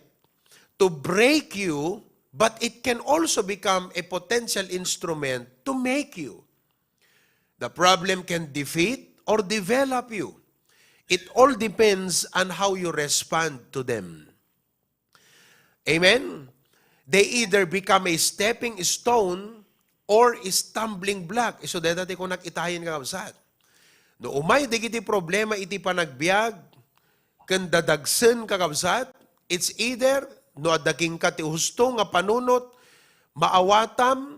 to break you, but it can also become a potential instrument to make you. The problem can defeat or develop you. It all depends on how you respond to them. Amen? They either become a stepping stone or a stumbling block. Isu dayta ti kunak itayen, kakabsat. No umay dagiti problema iti panagbiag, ken dadagsen, kakabsat, it's either no adda kenka ti husto nga panunot, maawatam,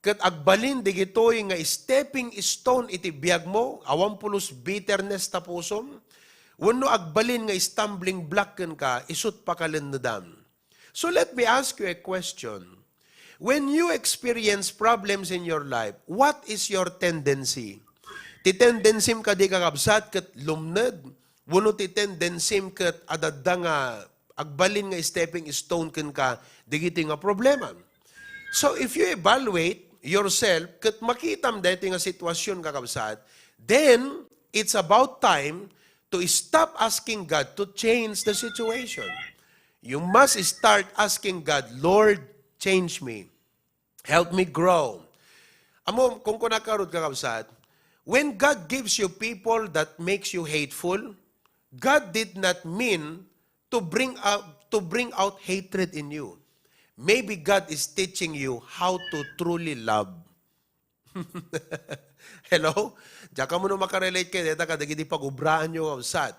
ket agbalin dagitoy nga stepping stone iti biagmo, awan pulos bitterness ta pusom, wenno agbalin nga stumbling block kenka, isut pakalennedam. So let me ask you a question. When you experience problems in your life, what is your tendency? Ti tendency-m kadi, kakabsat, ket lumned, wenno ti tendency-m ket adda nga agbalin nga stepping stone kenka dagiti nga problema? So if you evaluate yourself ket makitam daytoy nga sitwasyon, kakabsat, then it's about time to stop asking God to change the situation. You must start asking God, "Lord, change me. Help me grow." Amo, kung kunaka rod, kakabsat, when God gives you people that makes you hateful, God did not mean to bring out, to bring out hatred in you. Maybe God is teaching you how to truly love. Hello? Diak ammo no makarelate kayo dayta kadagiti pagubraanyo, kakabsat.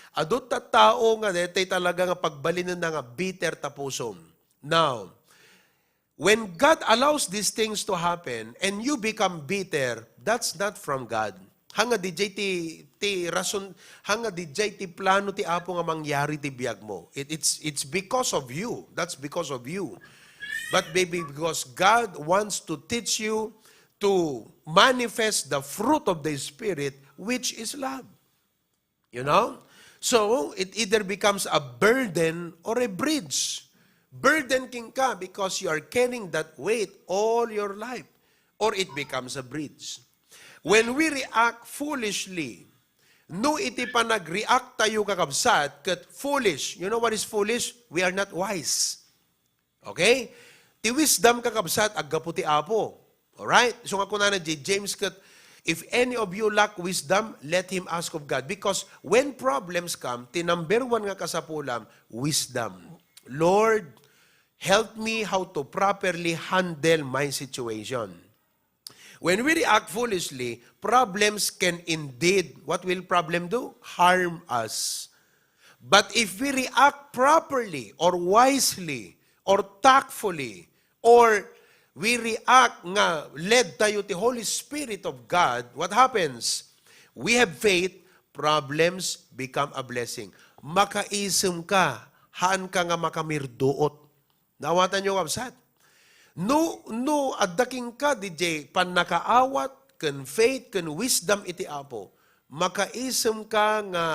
Adu tattao nga daytoy talaga nga pagbalinenna nga bitter ta pusom. Now, when God allows these things to happen and you become bitter, that's not from God. Hanga didiay ti, ti rason, hanga didiay ti plano ti Apo nga mangyari ti biagmo. It, it's, it's because of you. That's because of you. But maybe because God wants to teach you to manifest the fruit of the Spirit, which is love. You know? So, it either becomes a burden or a bridge. Burden kenka because you are carrying that weight all your life, or it becomes a bridge. When we react foolishly, no iti panag-react tayo, kakabsat, ket foolish. You know what is foolish? We are not wise. Okay? Ti wisdom, kakabsat, aggapu ti Apo. Alright? So nga kunana di James ket, "If any of you lack wisdom, let him ask of God." Because when problems come, ti number one nga kasapulam, wisdom. "Lord, help me how to properly handle my situation." When we react foolishly, problems can indeed, what will problem do? Harm us. But if we react properly or wisely or tactfully, or we react nga led tayo ti Holy Spirit of God, what happens? We have faith, problems become a blessing. Makaisem ka, haan ka nga makamirduot. Naawatan yo, kabsat? No, no, adda kenka didiay pannakaawat, ken faith, ken wisdom iti Apo, makaisem ka nga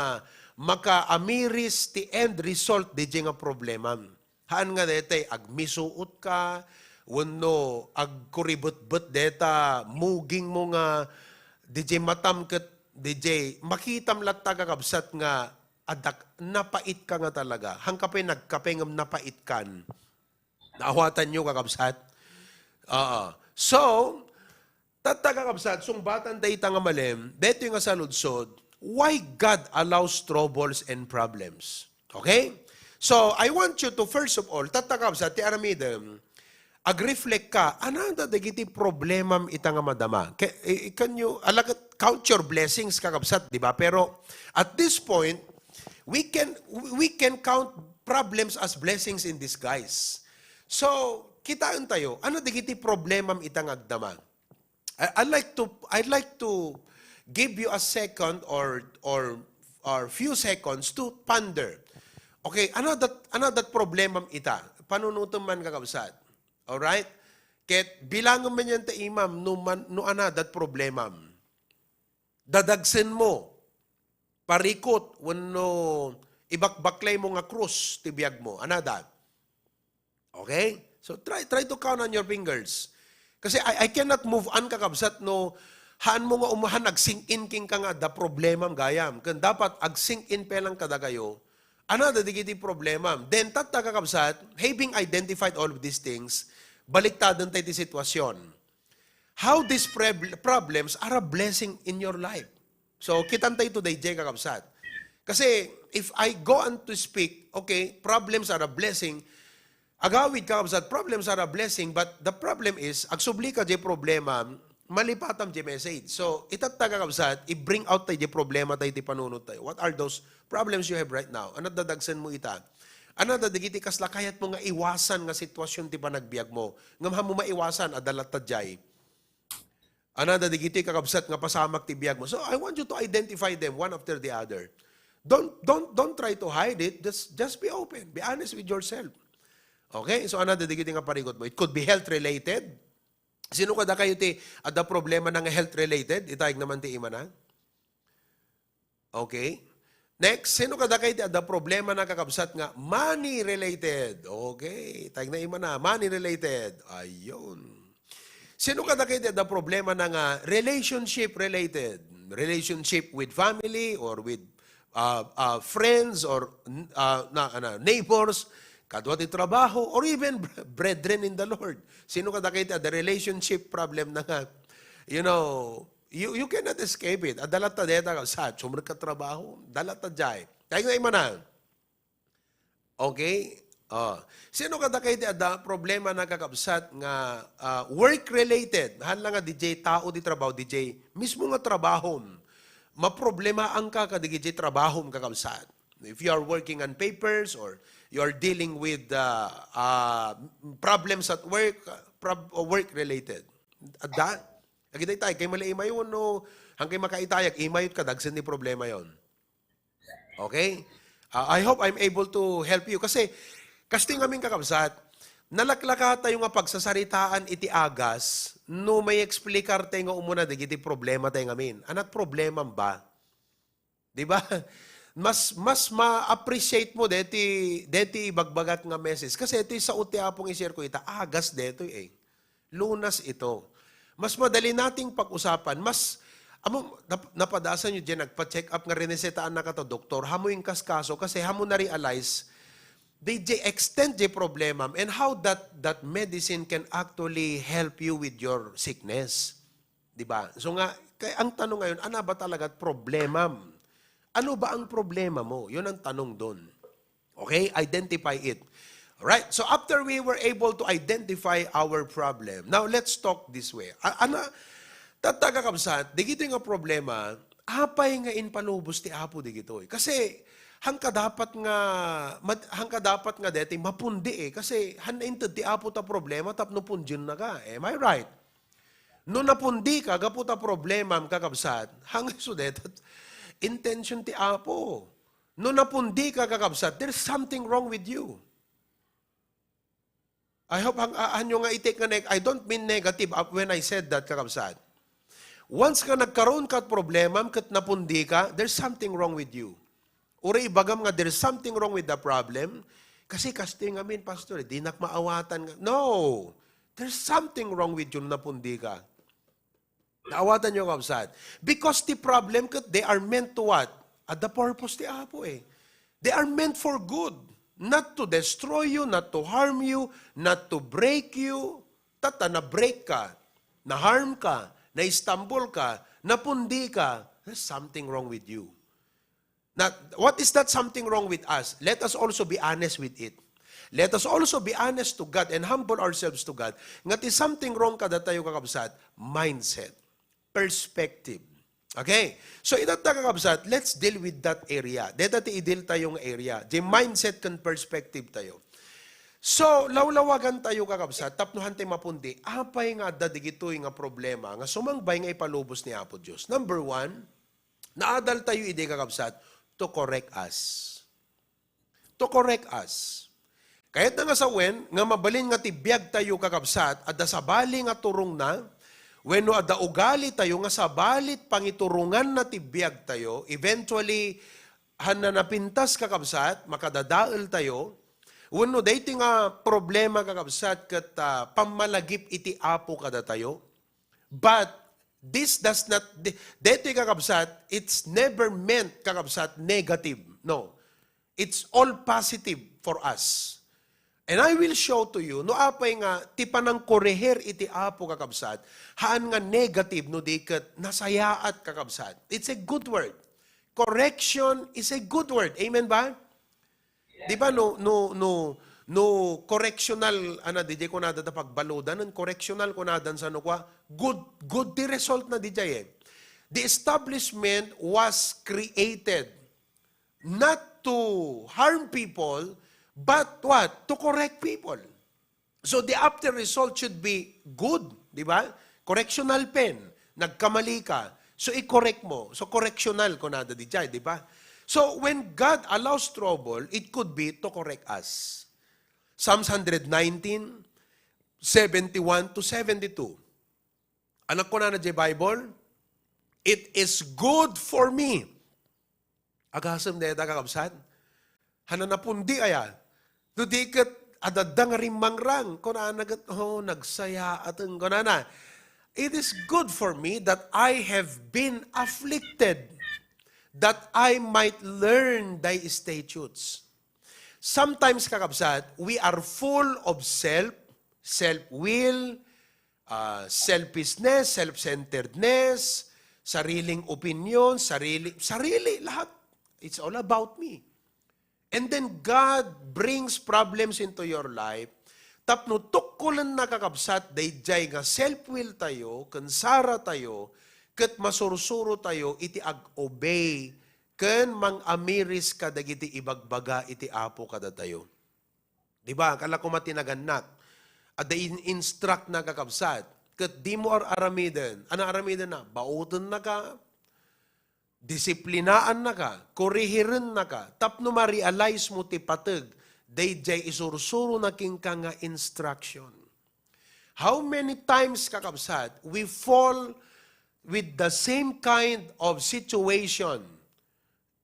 makaamiris ti end result didiay nga problemam. Haan nga daytay agmisuot ka, wenno agkuribetbet dayta mugingmo nga didiay matam ket didiay makitam latta, kakabsat, nga adda, napait ka nga talaga. Haan ka pay nagkape ngem napait kan. Naawatan yo, kakabsat? Oo. So, tatta, kakabsat, sungbatan dayta nga malem, daytoy nga saludsod, why God allows troubles and problems? Okay? So, I want you to, first of all, tatta, kakabsat, ti aramidem, agreflect ka, ania dagiti problemam ita nga madama? Ca-, eh, can you, alagat, count your blessings, kakabsat, di ba? Pero, at this point, we can, we can count problems as blessings in disguise. So, kitaen tayo, ania dagiti problemam ita nga agdama? I, I'd like to, I'd like to give you a second or, or, or few seconds to ponder. Okay, ania dat, ania dat problemam ita? Panunotem man, kakabsat. Alright? Ket bilangem man yan ta imam no, man, no ania dat problemam. Dadagsenmo, parikut, wenno ibakbaklaymo nga krus ti biagmo. Ania dat? Okay? So try, try to count on your fingers. Kasi I, I cannot move on, kakabsat, no haanmo nga umahan ag-sink in kenka nga adda problemam gayam. Ken dapat ag-sink in pay lang kadakayo, ania dagiti problemam. Then tatta, kakabsat, having identified all of these things, baliktaden tayo ti sitwasyon. How these prob-, problems are a blessing in your life. So, kitantay today, Jay, kakabsat. Kasi, if I go on to speak, okay, problems are a blessing. Agawid, kakabsat, problems are a blessing, but the problem is, agsubli ka, Jay, problema, malipatam, Jay, message. So, itatta, kakabsat, i-bring out tayo, Jay, problema tayo, ti panunot tayo. What are those problems you have right now? Ania dadagsenmo ita? Ania dagiti kasla kayatmo nga iwasan nga sitwasyon ti panagbiagmo? Ngem haanmo maiwasan, adda latta, Jay. Ania dagiti, kakabsat, nga pasamak ti biagmo. So, I want you to identify them one after the other. Don't, don't, don't try to hide it. Just, just be open. Be honest with yourself. Okay? So, ania dagiti nga parikutmo? It could be health-related. Sino kadakayo ti adda problemana nga health-related? Ita, agnam man ti imana. Okay? Next, sino kadakayo ti adda problemana, kakabsat, nga money-related? Okay. Ita, agnam imana, money-related. Ayun. Sino kadakayo ti adda problemana nga relationship-related? Relationship with family or with, uh, uh, friends or, uh, na, ano, neighbors, kadua ti trabaho, or even brethren in the Lord. Sino kadakayo ti adda relationship problemana nga, you know, You, you cannot escape it. Adda latta deta, kabsat, sumrek ka trabaho, adda latta jay. Kaya nga imana. Okay? Oh. Sino kadakayo ti adda problemana, kakabsat, nga, ah, work-related? Haan la nga D J tao ti trabaho, D J mismo nga trabahom. Maproblemaanka kadagiti trabahom, kakabsat. If you are working on papers or you are dealing with, uh, uh, problems at work, uh, prob-, work-related. Adda? Agitay tayo, kay mali imayon, no? Hangkay makaitayag, imayot ka, dagsen ti problema yon. Okay? Uh, I hope I'm able to help you. Kasi, kastoy ngamin, kakabsat, nalaklaka tayo nga pagsasaritaan iti agas, no may explicar tayo nga umuna, dagiti problema tayo ngamin. Anat problema ba? Di ba? Mas, mas ma-appreciate mo deti, deti ibagbagak nga message. Kasi ito'y sao ti Apong i-share ko ita, agas detoy eh. Lunas ito. Mas madali nating pag-usapan. Mas, amo, nap-, napadasan nyo dyan, nagpa-check up nga rinesetaannaka to doktor, hamo yung kaskaso, kasi hamo na-realize, they, they extend the problem and how that, that medicine can actually help you with your sickness. Di ba? So nga, kay ang tanong ngayon, ano ba talaga problemam? Ano ba ang problema mo? Yun ang tanong doon. Okay? Identify it. Right? So after we were able to identify our problem, now let's talk this way. A-, ana, tatta kakabsat, digito nga problema, apay nga impalubos ti Apo digitoy. Kasi, hangka dapat nga, mat-, hangka dapat nga deti, mapundi eh. Kasi, han inted ti Apo ta problema, tapno pundiennaka. Am I right? No napundi ka, gapu ta problemam, kakabsat, hangay sudet, intention ti Apo. No napundi ka, kakabsat, there's something wrong with you. I hope ang aanyo nga itik nga neg-, I don't mean negative, uh, when I said that, kakabsat. Once nga nagkaroon ka problemam, ket napundi ka, there's something wrong with you. Uray ibagam nga there's something wrong with the problem, kasi kastoy ngamin, Pastor, eh, dinak maawatan nga. No! There's something wrong with you no napundi ka. Naawatan nyo, kabsat? Because the problem, ket they are meant to what? At the purpose ti Apo eh. They are meant for good. Not to destroy you, not to harm you, not to break you. Tatta, na-break ka, na-harm ka, na-stumble ka, napundi ka, there's something wrong with you. Now, what is that something wrong with us? Let us also be honest with it. Let us also be honest to God and humble ourselves to God. Nga ti something wrong kadatayo, kakabsat, mindset, perspective. Okay? So, itatta, kakabsat, let's deal with that area. Deta ti i-deal tayo nga area. Di mindset ken perspective tayo. So, lawlawagan tayo, kakabsat, tapno hantay mapundi, apay nga adda digitoy nga problema nga sumangbay nga ipalubos ni Apo Dios? Number one, naadal tayo idi, kakabsat, to correct us. To correct us. Kayatna nga sawen nga mabalin nga ti biag tayo, kakabsat, adda sabali nga turongna, wenno adda ugali tayo nga sabali ti pangituronganna ti biag tayo, eventually, han na napintas, kakabsat, makadadael tayo, wenno daytoy nga problema, kakabsat, ket, ah, pammalagip iti Apo kadatayo. But this does not, di-, daytoy, kakabsat, it's never meant, kakabsat, negative. No. It's all positive for us. And I will show to you, no apay nga ti panangkorehir iti Apo, kakabsat, haan nga negative no di ket nasayaat, kakabsat. It's a good word. Correction is a good word. Amen ba? Di ba no, no, no, no correctional, ana, di, di kunada ta pagbaludan, no correctional kunada, sano kua, good, good ti result na di jay eh. The establishment was created not to harm people, but what? To correct people. So the after result should be good, di ba? Correctional pen, nagkamali ka. So i-correct mo. So correctional kunada di jay, di ba? So when God allows trouble, it could be to correct us. Psalms one hundred nineteen, seventy-one to seventy-two. Anak ko na na Bible, "It is good for me." Agasem dayta, kakabsat. Hana napundi aya. No di ket adda nga rimmangrang, kunana ket, "Oh, nagsayaaten," kunana. "It is good for me that I have been afflicted, that I might learn thy statutes." Sometimes, kakabsat, we are full of self, self-will, ah, selfishness, self-centeredness, sariling opinion, sarili, sarili lahat. It's all about me. And then God brings problems into your life. Tapno tukkolenna, kakabsat, dayjay nga self-will tayo, ken sara tayo, ket masursuro tayo iti ag-obey ken mangamiris kadagiti ibagbaga iti Apo kadatayo. Di ba? Kala ko matinagannak. Adda in-instruct na, kakabsat. Ket di mo ar-aramiden. Ano aramiden na? Baoten na ka, disiplinaannaka, korehirennaka, tapno ma-realize mo ti pateg dayjay isursuro na kenka nga instruction. How many times, kakabsat, we fall with the same kind of situation?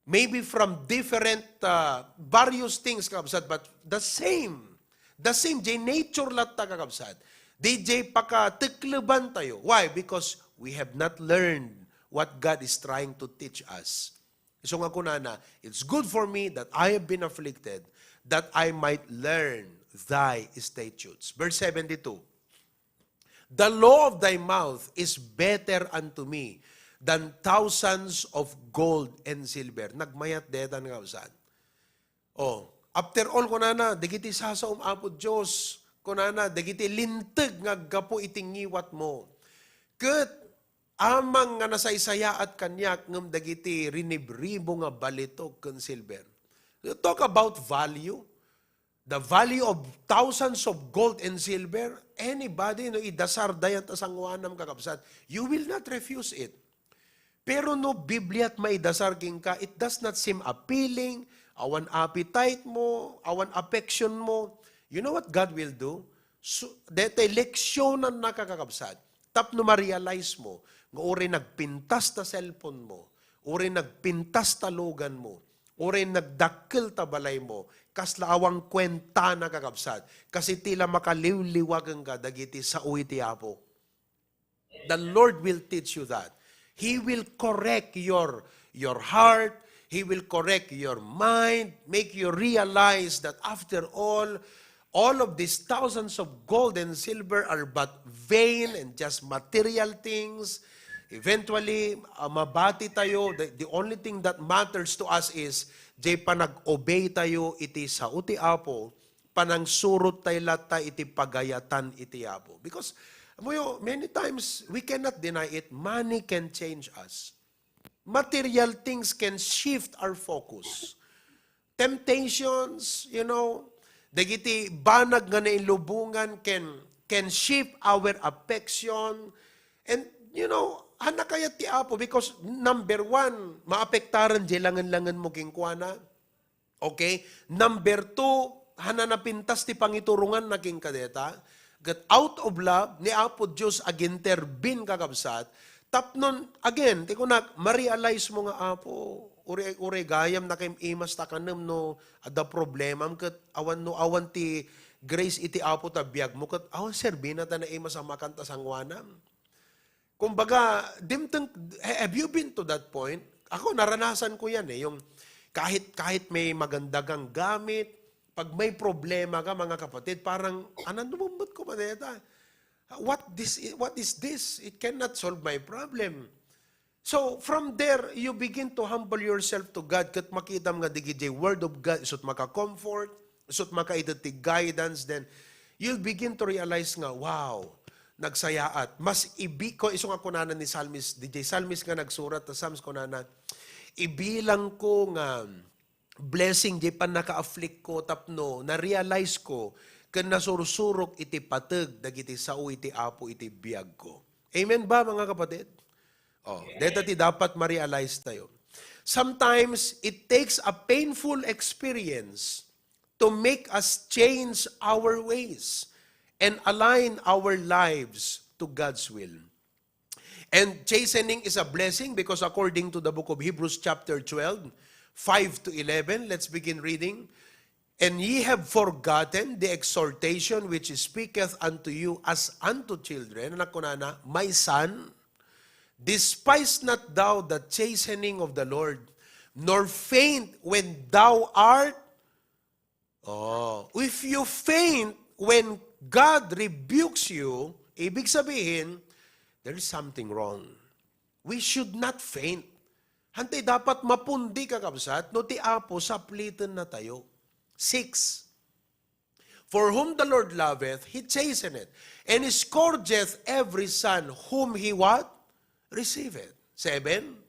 Maybe from different, uh, various things, kakabsat, but the same, the same, jay nature latta, kakabsat. Dayjay pakatekleban tayo. Why? Because we have not learned what God is trying to teach us. Isu nga kunana, "It's good for me that I have been afflicted, that I might learn thy statutes." Verse seventy-two, "The law of thy mouth is better unto me than thousands of gold and silver." Nagmayat dayta, kakabsat. Oh, after all, kunana, dagiti sasaom, Apo Dios, kunana, dagiti linteg nga aggapu iti ngiwatmo. Ket amangan nga nasaysayaat kaniak ngem dagiti rinibribo nga balitok ken silver. Talk about value. The value of thousands of gold and silver. Anybody, no, idasar dayta a sangoanam, kakabsat, you will not refuse it. Pero no Biblia ti maidasar kenka, it does not seem appealing, awan appetite mo, awan affection mo. You know what God will do? So, dayta leksionannaka, kakabsat, tapno ma-realize mo nga uray nagpintas ta cellphone mo, uray nagpintas ta lugan mo, uray nagdakkel ta balay mo, kasla awan kuentana, kakabsat, kas iti la makaliwliwa kenka dagiti sao iti Apo. The Lord will teach you that. He will correct your, your heart. He will correct your mind, make you realize that after all, all of these thousands of gold and silver are but vain and just material things. Eventually, ah, mabati tayo. The, the only thing that matters to us is, jay panag-obey tayo iti sao ti Apo, panangsurot tayo latta iti pagayatan iti Apo. Because, amoyo, many times, we cannot deny it, money can change us. Material things can shift our focus. Temptations, you know, Dagiti banag nga nailubongan can, can shift our affection. And, you know, hanna kayat ti Apo because, number one, maapektaran jay langen-langen mo kenkuana. Okay? Number two, hanna napintas ti pangituronganna kenka deta. Ket out of love, ni Apo Dios agintervene, kakabsat. Tapnon, again, ti kunak, ma-realize mo nga, "Apo, uri, uri gayam nakaim-imas ta kanem no adda problemam ket awan no awan ti grace iti Apo ta biag mo ket awan serbina ta naimas a makan ta sangoanam." Kumbaga, dimteng, ha-, have you been to that point? Ako, naranasan ko yan eh. Yung kahit, kahit may maganda kang gamit, pag may problema ka, mga kapatid, parang, "Anan, lumambot ko pa deta? What this, what is this? It cannot solve my problem." So, from there, you begin to humble yourself to God. Ket makitam nga digiti Word of God, isut maka-comfort, isut makaited ti guidance, then you'll begin to realize nga, "Wow, nagsayaat." Mas ibi-, ko, isu nga kunana ni Psalmist, D J Psalmist nga nagsurat ta Psalms kunana, "Ibilang ko nga blessing di pannaka-afflict ko tapno na-realize ko ken nasursurok iti pateg dagiti sao iti Apo iti biag ko." Amen ba, mga kapatid? Oh, deta ti dapat ma-realize tayo. Sometimes, it takes a painful experience to make us change our ways and align our lives to God's will. And chastening is a blessing because according to the book of Hebrews chapter twelve, five to eleven, let's begin reading. "And ye have forgotten the exhortation which speaketh unto you as unto children." Anak ko nana, "My son, despise not thou the chastening of the Lord, nor faint when thou art," oh, "if you faint when God rebukes you," ibig sabihin, there is something wrong. We should not faint. Hantay dapat mapundi, kakabsat, no ti Apo sapliten na tayo. Six, "For whom the Lord loveth, he chasteneth, and scourgeth every son whom he what? Receiveth." Seven,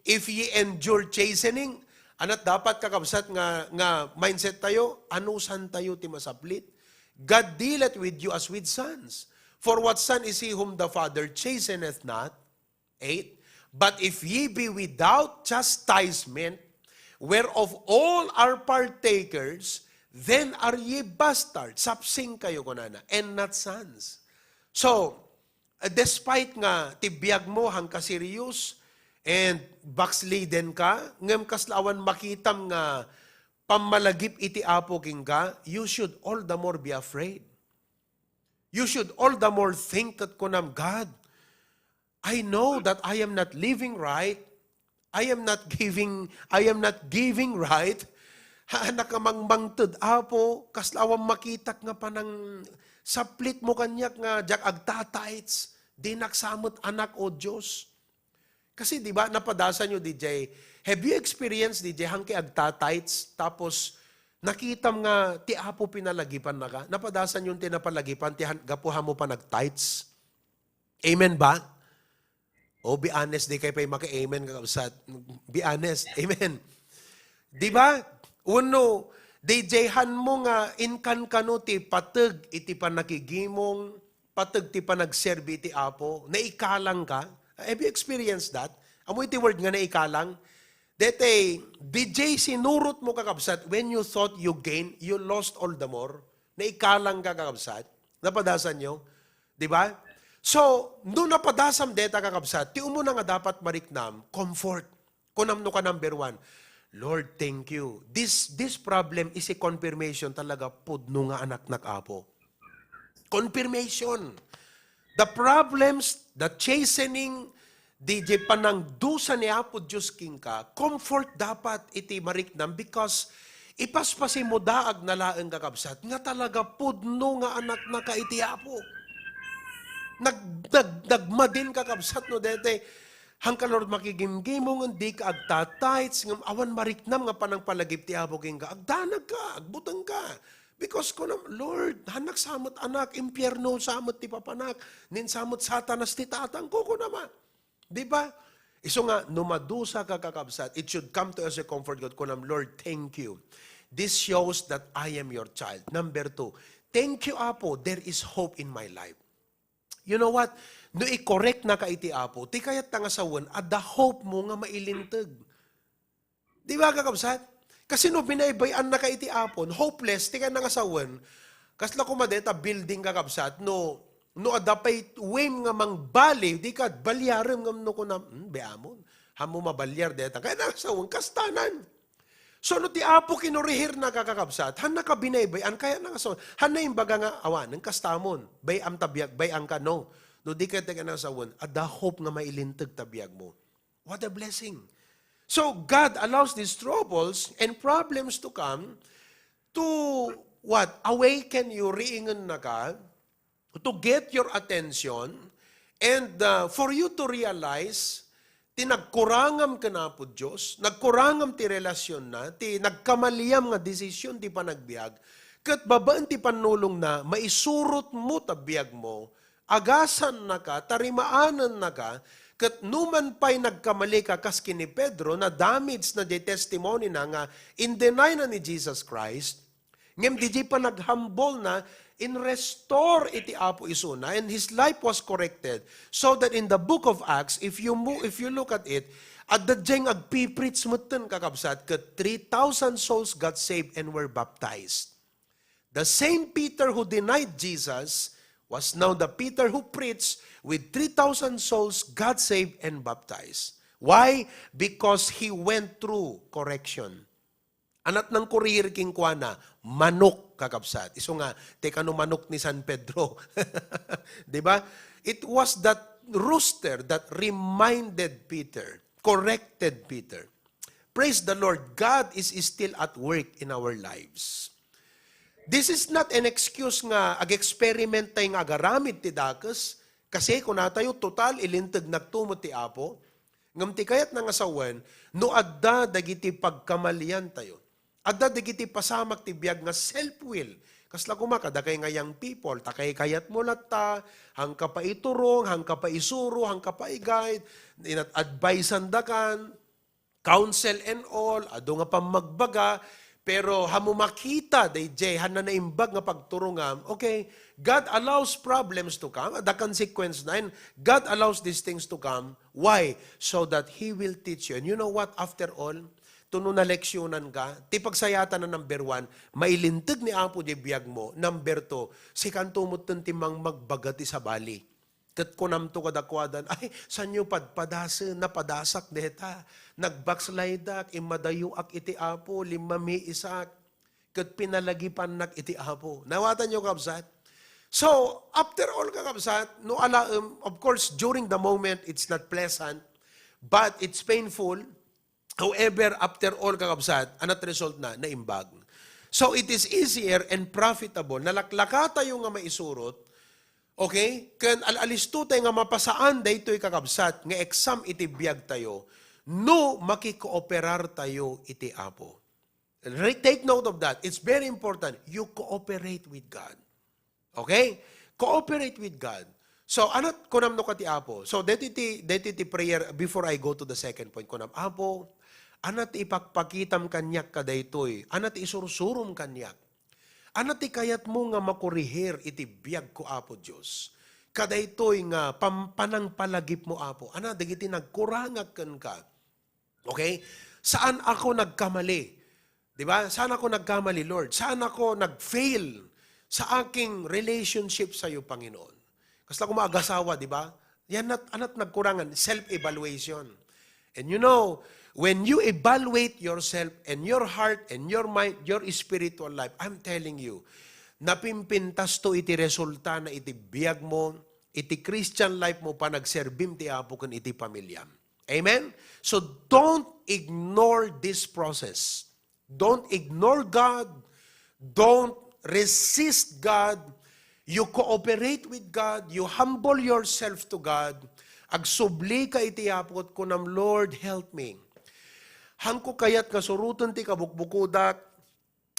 "If ye endure chastening," anat dapat, kakabsat, nga, nga mindset tayo, anusan tayo ti masaplit. "God dealeth with you as with sons. For what son is he whom the Father chasteneth not?" Eight, "But if ye be without chastisement, whereof all are partakers, then are ye bastards." Sapsing kayo, kunana, "and not sons." So, eh, despite nga ti biag mo, hangka serious, and backslidden ka, ngem kasla awan makitam nga pammalagip iti Apo kenka, you should all the more be afraid. You should all the more think ket kunam, "God, I know that I am not living right. I am not giving, I am not giving right." Ha, nakamangmangted, Apo, kasla awan makitak nga panang saplit mo kaniak nga diak agtatights, dinak sa met anak, O Dios. Kasi, di ba, napadasan yo, D J, have you experienced, D J, hangke agtatights, tapos nakitam nga ti Apo pinalagipan naka? Napadasan yo ti napalagipan ti han-, gapu ha mo panagtithes? Amen ba? Oh, be honest, di kayo pa'y maka-amen, kakabsat. Be honest. Amen. Di ba? Wenno, D J, han mo nga inkankano ti pateg iti panakigimong, pateg ti panagserbi iti Apo, naikalang ka? Have you experienced that? Amo iti word nga naikalang? Dete, D J, sinurot mo, kakabsat, when you thought you gain, you lost all the more. Naikalang ka, kakabsat. Napadasan nyo? Di ba? So, no napadasam deta, kakabsat, ti umuna nga dapat mariknam, comfort. Kunam no ka number one, "Lord, thank you. This, this problem is a confirmation talaga pudno nga anaknak, Apo." Confirmation. The problems, the chastening, di, di panangdusa ni Apo Dios kenka, comfort dapat iti mariknam because ipaspasimo daag na laeng, kakabsat, nga talaga pudno nga anaknaka iti Apo. Nag-, nag-, nagmadin, kakabsat, no dete, hangka, Lord, makigimgimong, dika agtatights, ngem awan mariknam nga panangpalagip ti Apo kenka. Agdanag ka, agbuteng ka. Because kunam, "Lord, hannak sa met anak, impierno sa met ti papanak, nin sa met Satanas ti tatangko," kunama. Di ba? Isu nga, no madusa ka, kakabsat, it should come to us a comfort, God. Kunam, "Lord, thank you. This shows that I am your child. Number two, thank you, Apo, there is hope in my life. You know what? No i-correct na ka iti Apo, ti kayat ta nga sawen, adda hope mo nga mailinteg. Di ba, kakabsat? Kasi no binaybay-an na ka iti Apo, hopeless, ti kayat na nga sawen, kasla koma deta building, kakabsat, no, no adda pay wave nga mangbali, di ka balyarem ngem no kuna, hmm, be amon. Hamo mabalyar deta. Kayat na nga sawen, kastanan. So, no ti Apo kinurihir na ka, kakabsat, han na ka binaybay-an, kayat na nga sawen, han na imbaga nga, awanen, kastamon, bay-am ta biag, bay-an ka, no. No di ka, ti kayat na nga sawen, adda hope nga mailinteg ta biag mo. What a blessing. So, God allows these troubles and problems to come to what? Awaken you, riingen na ka, to get your attention, and, uh, for you to realize, ti nagkurangam ken Apo Dios, nagkurangam ti relasyon na, ti nagkamaliam nga desisyon ti panagbiag, ket babaen ti pannulong na, maisurot mo ta biag mo, agasan na ka, tarimaan na ka, ket numan pay nagkamali ka kas ken ni Pedro, na-damage na di testimony na nga in-deny na ni Jesus Christ, ngem di di panaghambol na, in-restore iti Apo isuna, and his life was corrected. So that in the book of Acts, if you mo-, if you look at it, adda diay agpipreach metten, kakabsat, ket three thousand souls got saved and were baptized. The same Peter who denied Jesus was now the Peter who preached with three thousand souls got saved and baptized. Why? Because he went through correction. Anat nang kurir kenkuana, manok, kakabsat. Isu nga, ti kano manok ni San Pedro. Di ba? It was that rooster that reminded Peter, corrected Peter. Praise the Lord, God is still at work in our lives. This is not an excuse nga ag-experiment tay nga agaramid ti dakes, kasi kuna tayo, total, ilinteg naktumet ti Apo. Ngem ti kayat na nga sawen, no adda dagiti pagkamalian tayo, adda dagiti pasamak ti biag nga self-will. Kasla koma, kadakay nga young people, ta kaykayat mo latta, hangka pa iturong, hangka pa isuro, hangka pa i-guide, inat-, advisean dakan, counsel and all, adu nga pammagbaga, pero hamo makita, dayjay, han na naimbag nga pagturongam, okay, God allows problems to come, the consequence na, and God allows these things to come. Why? So that He will teach you. And you know what? After all, tuno na leksyonan ka, ti pagsayatan na number one, mailinteg ni Apo di biag mo. Number two, sikanto mo ti mangmagbaga ti sabali. Ket kunamto kadakuadan, "Ay, sanyo padpadasen, napadasak deta. Nag-backslideak, immadayoak iti Apo, limmamiisak, ket pinalagipannak iti Apo." Nawatanyo, kabsat? So, after all, kakabsat, no alaem, of course, during the moment, it's not pleasant, but it's painful. However, after all, kakabsat, anat result na, naimbag. So, it is easier and profitable. Nalaklaka tayo nga maisurot, okay? Ken al-alisto tayo nga mapasaan daytoy, kakabsat, nga exam iti biag tayo, no makikooperar tayo iti Apo. Re-, take note of that. It's very important. You cooperate with God. Okay? Cooperate with God. So, anat kunam no ka ti Apo? So, deti ti, deti ti prayer before I go to the second point. Kunam, "Apo, anat ipakpakitam kaniak kadaytoy? Anat isursurom kaniak? Anat ti kayat mo nga makurihir iti biag ko, Apo Dios? Kadaytoy nga pam-, panangpalagip mo, Apo. Anat dagiti nagkurangak kenka?" Okay? Saan ako nagkamali? Di ba? Saan ako nagkamali, Lord? Saan ako nag-fail sa aking relationship sa iyo, Panginoon? Kasla koma agasawa, di ba? Yan nat-, anat nagkurangan, self-evaluation. And you know, when you evaluate yourself and your heart and your mind, your spiritual life, I'm telling you, napimpintas to iti resulta na iti biag mo, iti Christian life mo, panagserbim ti Apo ken iti pamilyam. Amen? So don't ignore this process. Don't ignore God. Don't resist God. You cooperate with God. You humble yourself to God. Agsubli ka iti Apo ket kunam, "Lord, help me. Hanko kayat nga suroten ti kabukbukodak.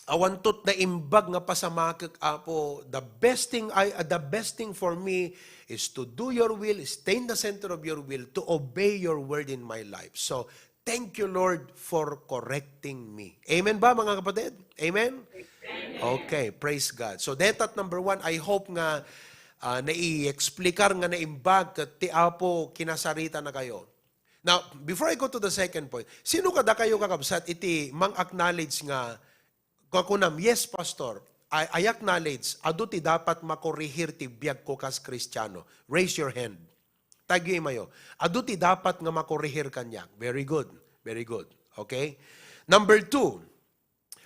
Awan tot naimbag nga pasamakek, Apo. The best thing I, uh, the best thing for me is to do your will, stay in the center of your will, to obey your word in my life." So, "Thank you, Lord, for correcting me." Amen ba, mga kapatid? Amen? Okay, praise God. So, deta't number one, I hope nga ah, nai-explicar nga naimbag ket ti Apo kinasarita na kayo. Now, before I go to the second point, sino kadakayo, kakabsat, iti mang-acknowledge nga, nga kunam, "Yes, Pastor, I, I acknowledge, adu ti dapat makorehir ti biagko kas Kristiano." Raise your hand. Tagyo imayo. "Adu ti dapat nga makorehir kaniak." Very good. Very good. Okay? Number two,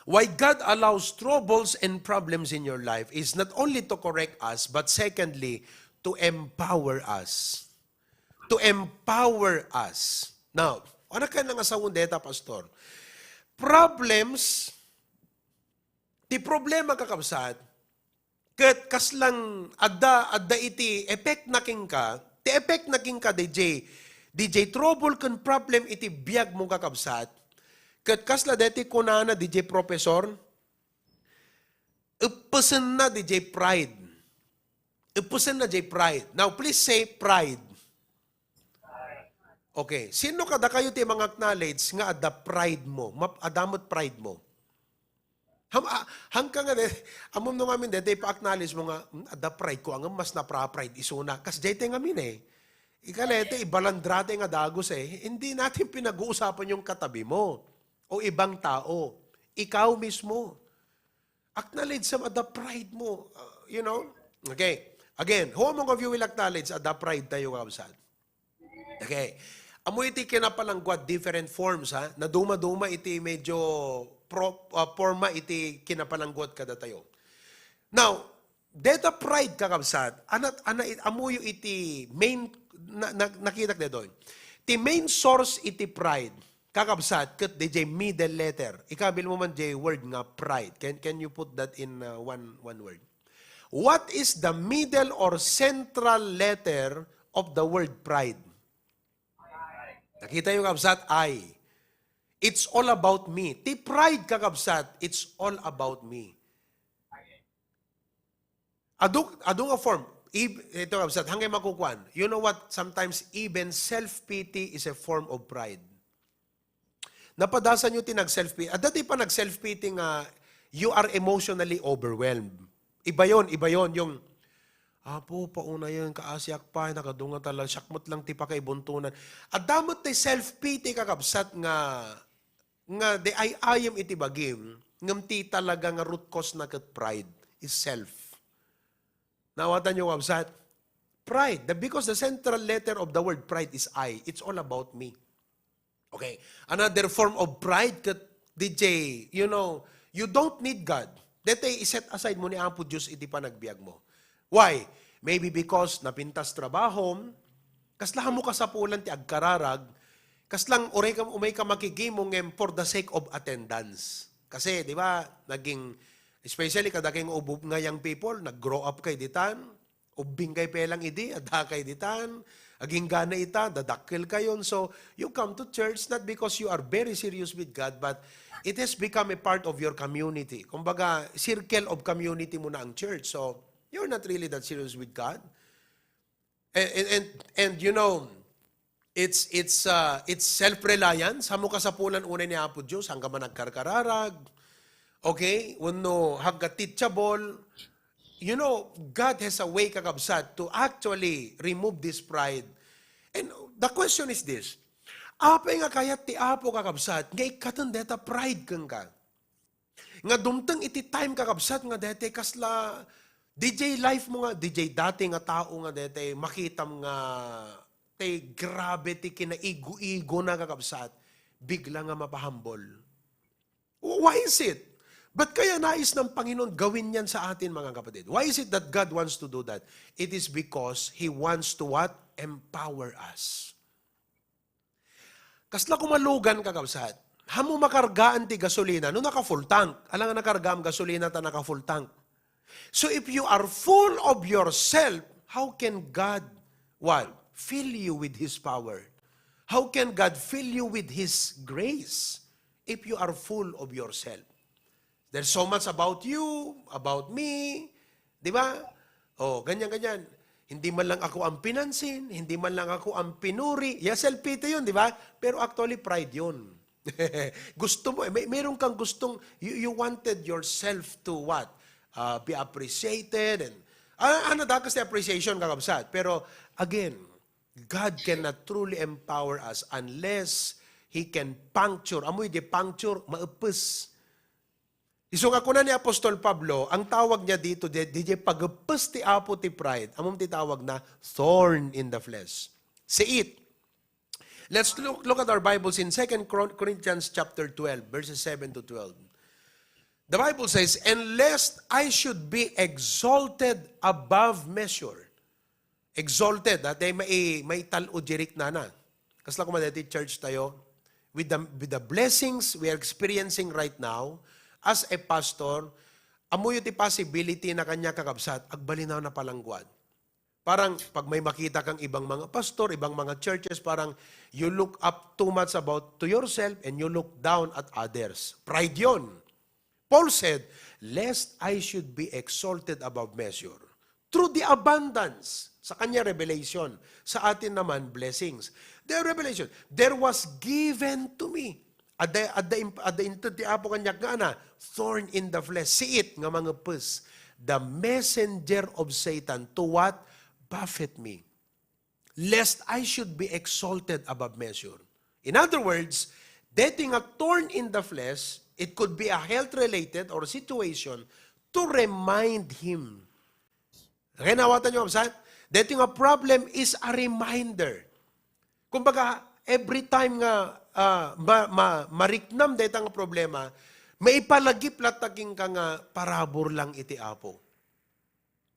why God allows troubles and problems in your life is not only to correct us, but secondly, to empower us. To empower us. Now, ano ka nga sawen deta, Pastor? Problems, ti problema, kakabsat, ket kaslang adda, adda iti effect na kenka, ti effect na kenka, D J, D J trouble ken problem iti biag mo, kakabsat, ket kasla deti kunana, D J Professor, eppesenna, D J pride. Eppesenna, D J pride. Now, please say pride. Okay. Sino kadakayo ti mang-acknowledge nga adda pride mo? Map-, adda met pride mo? Ham-, ah, hangka nga de, ammom no ngamin de, de pa-acknowledge mo nga, "Hmm, adda pride ko, ngem mas napra-pride isuna." Kas jay te ngamin eh. Ikaw, lete, ibalandrate nga dagus eh. Hindi natin pinag-uusapan yung katabi mo o ibang tao. Ikaw mismo. Acknowledge some of the pride mo. Uh, you know? Okay. Again, who among of you will acknowledge adda pride tayo, kabsat? Okay. Amo iti kinapalangguad, different forms, ha? Naduma-duma iti medyo pro-, ah, forma iti kinapalangguad kadatayo. Now, deta pride, kakabsat, anat-, ana-, amuyo iti main, na, na, nakitak detoy. Ti main source iti pride, kakabsat, ket D J middle letter. Ikabil mo man J word nga pride. Can, can you put that in, uh, one, one word? What is the middle or central letter of the word pride? Nakita yung kabsat, I. It's all about me. Ti pride, kakabsat, it's all about me. Adu, adu nga form. Ib-, ito, kabsat, hanggang makukuan. You know what? Sometimes even self-pity is a form of pride. Napadasan nyo ti nag-self-pity. Adda ti pa nag-self-pity nga you are emotionally overwhelmed. Iba yon, iba yon. Yung, "Apo, paunayen ka, asiak pa, nakadunga talaga, siak met lang ti pakaibuntonan." Adda met ti self-pity, kakabsat, nga, nga di ay ayam iti bagim, ngem ti talaga nga root cause na ket pride is self. Naawatan nyo, kabsat? Pride. The, because the central letter of the word pride is I. It's all about me. Okay. Another form of pride ket D J, you know, you don't need God. Dete i-set aside mo ni Apo Dios iti panagbiag mo. Why? Maybe because napintas trabahom, kasla mo kasapulan ti agkararag, kaslang uray ka, umay ka makigimo ngem for the sake of attendance. Kasi, di ba, naging, especially kadaging ubo nga young people, nag-grow up kay ditan, ubbing kay pelang idi, adda kay ditan, agingga na ita, dadakkel kayon. So, you come to church not because you are very serious with God, but it has become a part of your community. Kumbaga, circle of community mo na ang church. So, you're not really that serious with God. And, and, and, and, you know, it's, it's, uh, it's self-reliance. Hamo kasapulan unay ni Apo Dios, hanggang man nagkarkararag. Okay? Wenno hagga teachable. You know, God has a way, kakabsat, to actually remove this pride. And the question is this, apay nga kayat ti Apo, kakabsat, nga ikkaten deta pride kenka? Nga dumteng iti time, kakabsat, nga dete kasla D J life mo nga, D J dati nga tao nga dete, makitam nga, te, grabe ti kinaigo-igo na, kakabsat, bigla nga mapahambol. Why is it? But kaya nais ng Panginoon gawin yan sa atin, mga kapatid. Why is it that God wants to do that? It is because He wants to what? Empower us. Kasla kumalugan, kakabsat. Hamo makargaan ti gasolina no naka-full tank. Alang nga nakargaam gasolina ta naka-full tank. So if you are full of yourself, how can God, what? Fill you with His power. How can God fill you with His grace if you are full of yourself? There's so much about you, about me, di ba? Oh, ganyan, ganyan. Hindi man lang ako ang pinansin, hindi man lang ako ang pinuri. Ya, self-pity yun, di ba? Pero actually, pride yun. Gusto mo, eh, may, meron kang gustong, you, you wanted yourself to what? Uh, be appreciated. And, ah, ano, dakas ti appreciation, kakabsat. Pero, again, God cannot truly empower us unless He can puncture. Amoy di puncture, maepes. Isu nga kuna ni Apostol Pablo, ang tawag niya dito, di, di, di pagepes ti Apo ti pride. Amom ti tawag na thorn in the flesh. See it. Let's look, look at our Bibles in Second Cor-, Corinthians chapter twelve, verses seven to twelve. The Bible says, "And lest I should be exalted above measure." Exalted, ha? Dahil mai-, maital-o di riknana. Kasla koma dati church tayo, with the, with the blessings we are experiencing right now, as a pastor, amuyo ti possibility na kanya kakabsat, agbalinaw na palangguad. Parang pag may makita kang ibang mga pastor, ibang mga churches, parang you look up too much about to yourself and you look down at others. Pride yon. Paul said, "Lest I should be exalted above measure through the abundance." Sa kanya, revelation. Sa atin naman, blessings. The revelation, there was given to me. Adda, adda, adda inted ti Apo kaniak nga ana, thorn in the flesh. See it, nga mangepes. The messenger of Satan to what? Buffet me. Lest I should be exalted above measure. In other words, deti nga thorn in the flesh, it could be a health-related or situation to remind him. Okay, naawatan nyo, kabsat? Deti nga problem is a reminder. Kumbaga, every time nga ah, ma, ma, mariknam deta nga problema, maipalagip latta kenka nga parabur lang iti Apo.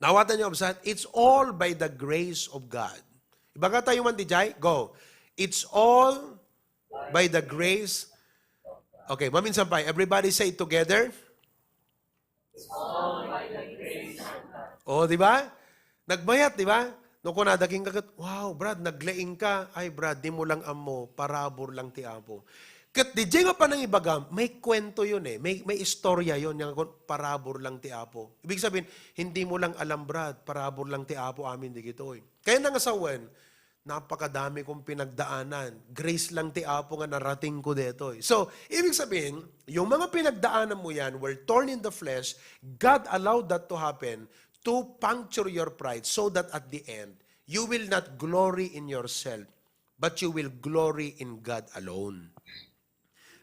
Naawatan nyo, kabsat? It's all by the grace of God. Ibaga tayo man, D J? Go. It's all by the grace. Okay, maminsan pa. Everybody say it together. Oh, di ba? Nagmayat, di ba? No, kunada kenka ket, "Wow, Brad, naglaing ka." "Ay, Brad, di mo lang ammo, parabur lang ti Apo." Ket D J nga panangibagam, may kwento yun eh. May, may istorya yun, yung kun-, parabur lang ti Apo. Ibig sabihin, hindi mo lang alam, Brad, parabur lang ti Apo amin, di gitoy. Kaya nangasawen, napakadami kong pinagdaanan. Grace lang ti Apo nga narating ko detoy. So, ibig sabihin, yung mga pinagdaanan mo yan were thorn in the flesh. God allowed that to happen to puncture your pride so that at the end, you will not glory in yourself, but you will glory in God alone.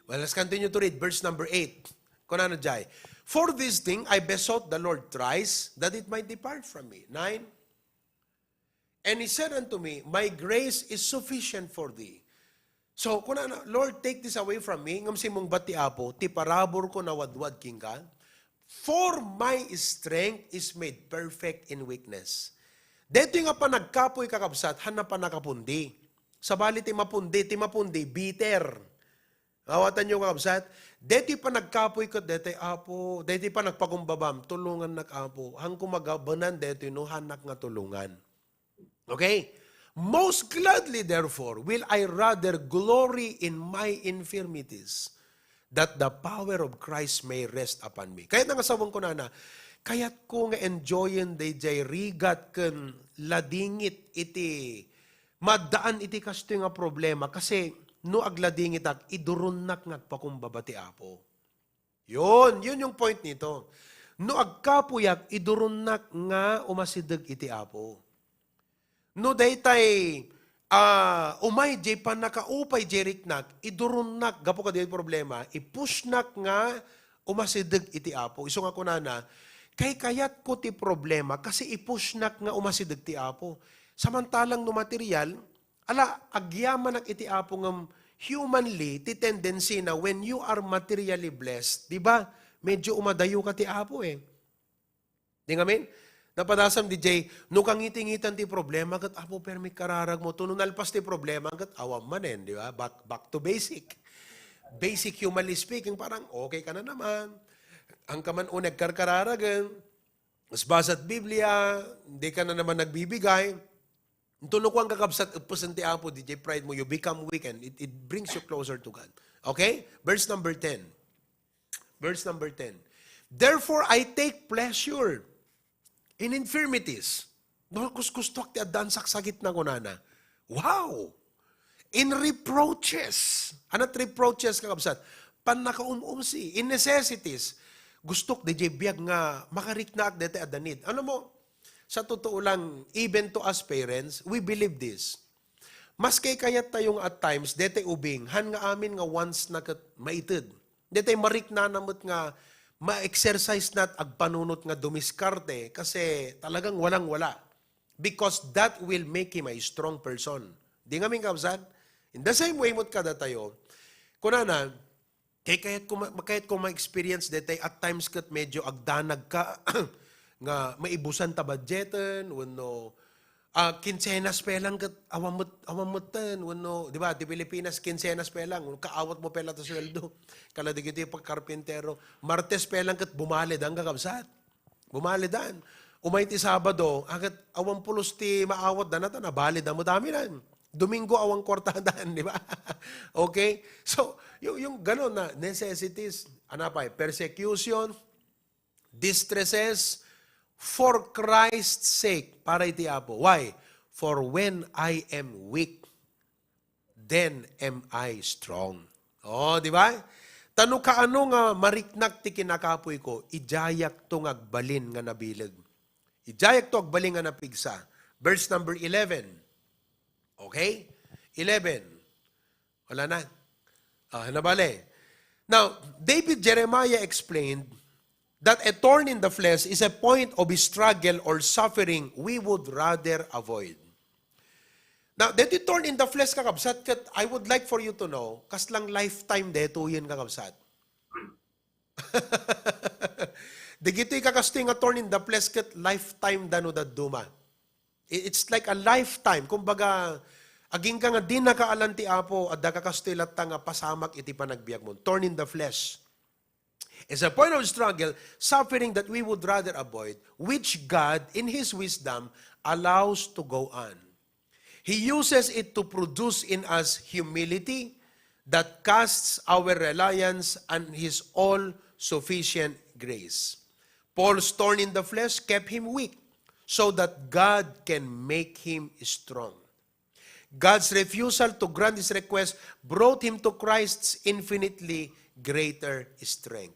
Well, let's continue to read verse number eight. Kunana jay, "For this thing I besought the Lord thrice that it might depart from me." Nine. And he said unto me, "My grace is sufficient for thee." So, kunana, "Lord, take this away from me." Ngem simmungbat ti Apo, "Ti parabur ko nawadwad kenka. For my strength is made perfect in weakness." Daytoy nga panagkapuy, kakabsat, haan a pannakapundi. Sabali ti mapundi, ti mapundi, bitter. Awatanyo, kakabsat, daytoy panagkapuy ket daytoy, Apo, daytoy panagpakumbabam, tulongannak, Apo. Haan ko magabanan daytoy no haannak nga tulongan. Okay? "Most gladly, therefore, will I rather glory in my infirmities, that the power of Christ may rest upon me." Kayat nga sawen ko nana, kayat ko nga enjoyen dayjay rigat ken ladingit iti maddaan iti kastoy nga problema, kasi no agladingitak, iduronnak nga agpakumbaba ti Apo. Yun, yun yung point nito. No agkapuyak, iduronnak nga umasideg iti Apo. No daytay, ah, umay jay pannakaupay jay riknak, iduronnak, gapu kadaytoy problema, ipushnak nga umasideg iti Apo. Isu nga kunana, kaykayatko ti problema, kasi ipushnak nga umasideg ti Apo. Samantalang no material, ala, agyamanak iti Apo ngem humanly, ti tendency na when you are materially blessed, di ba? Medyo umadayo ka ti Apo eh. Di ngamin? Napadasam D J, no kangitingitan ti problema, ket Apo, permi kararag mo. Tuno nalpas ti problema, ket awan manen, di ba? Back, back to basic. Basic, humanly speaking, parang okay ka na naman. Ang kaman uneg karkararagen, mas basat Biblia, di ka na naman nagbibigay. Tuno kuan, kakabsat, eppesen ti Apo, D J, pride mo, you become weak and it, it brings you closer to God. Okay? Verse number ten. Verse number ten. "Therefore, I take pleasure in infirmities." No, kuskustuak ti addaan saksakit na kunana. Wow! In reproaches. Anat reproaches, kakabsat? Pannakaum-umsi. In necessities. Gustok, di jay biag nga makariknaak dete adda need. Ano mo, sa totoo lang, even to us parents, we believe this. Maski kayat tayo nga at times, dete ubing, han nga amin nga wants na ket maited. Dete mariknana met nga ma-exercise nat agpanunot nga dumiskarte kasi talagang walang-wala. Because that will make him a strong person. Di ngamin, kabsat? In the same way, met kada tayo, kunana, kay kayat ko ma-, kayat ko ma-experience dete at times ket medyo agdanag ka nga maibusan ta budgeten, wenno, ah, kinsenas pa lang ket awan met, awan metten, wenno, di ba, ti Pilipinas, kinsenas pa lang, kaawat mo pa lang ta sueldo. Kala dagiti pagkarpintero, Martes pa lang ket bumalidan, kakabsat. Bumalidan. Umay ti Sabado, agat awan pulos ti maawat dana ta nabalid a met amin. Domingo awan kwartadan, di ba? Okay? So, yung, yung ganon na necessities, ano pa, eh, persecution, distresses, for Christ's sake, para iti Apo. Why? For when I am weak, then am I strong. Oh, di ba? Ta no kaano nga mariknak ti kinakapuyko, idiayakto nga agbalin nga nabileg. Idiayakto agbalin nga napigsa. Verse number eleven. Okay? Eleven. Wala na. Ah, nabale. Now, David Jeremiah explained that a thorn in the flesh is a point of struggle or suffering we would rather avoid. Now, deti thorn in the flesh, kakabsat, ket I would like for you to know, kaslang lifetime detoyen, kakabsat. Dagitoy kakastoy nga thorn in the flesh ket lifetime da no dadduma. I-, it's like a lifetime. Kumbaga, agingga nga di nakaalan ti Apo, adda kakastoy latta nga pasamak iti panagbiagmo. Thorn in the flesh is a point of struggle, suffering that we would rather avoid, which God, in His wisdom, allows to go on. He uses it to produce in us humility that casts our reliance on His all-sufficient grace. Paul's thorn in the flesh kept him weak so that God can make him strong. God's refusal to grant his request brought him to Christ's infinitely greater strength.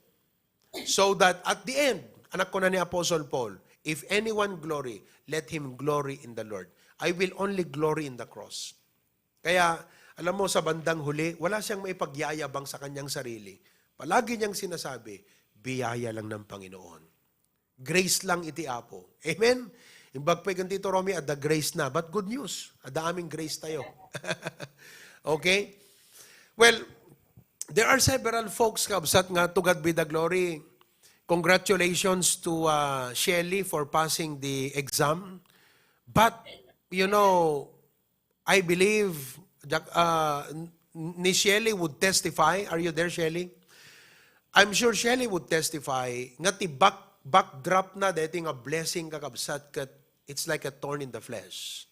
So that at the end, anak ko na ni Apostle Paul, "If anyone glory, let him glory in the Lord. I will only glory in the cross." Kaya, alam mo, sa bandang huli, wala siyang maipagyayabang sa kanyang sarili. Palagi niyang sinasabi, "Biyaya lang ng Panginoon. Grace lang iti Apo." Amen? Imbag pa kan Tito Romy, adda grace na. But good news, adda aming grace tayo. Okay? Well, there are several folks, kabsat, nga to God be the glory. Congratulations to, uh, Shelly for passing the exam. But, you know, I believe, Jack, uh, n-, ni Shelly would testify. Are you there, Shelly? I'm sure Shelly would testify nga ti back-, backdrop na deti nga blessing, kakabsat, ket it's like a thorn in the flesh.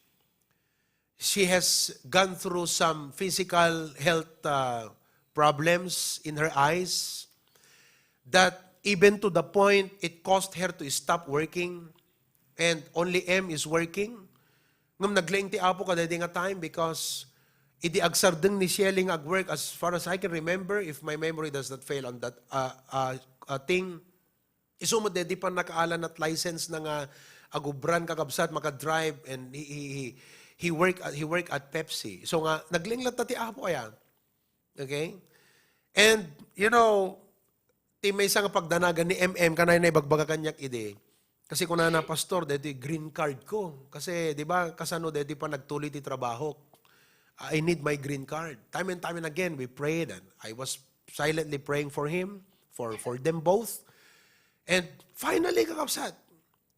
She has gone through some physical health, uh, problems in her eyes that even to the point it caused her to stop working and only M is working. Ngem naglaing ti Apo kadaydi nga time because idi agsardeng ni Shelly nga agwork, as far as I can remember, if my memory does not fail on that, uh, uh, uh, thing, isu met daydi pannakaalan at license na nga agubran, kakabsat, makadrive, and he, he, he, he work at, he work at Pepsi. So nga, naglaing latta ti Apo aya. Okay? And, you know, ti maysa nga pagdanagan ni M M, kanay na ibagbaga kaniak idi. Kasi kunana, "Pastor, deti green card ko." Kasi, di ba, kasano deti pa nagtuloy ti trabaho? "I need my green card." Time and time and again, we prayed, and I was silently praying for him, for, for them both. And finally, kakabsat,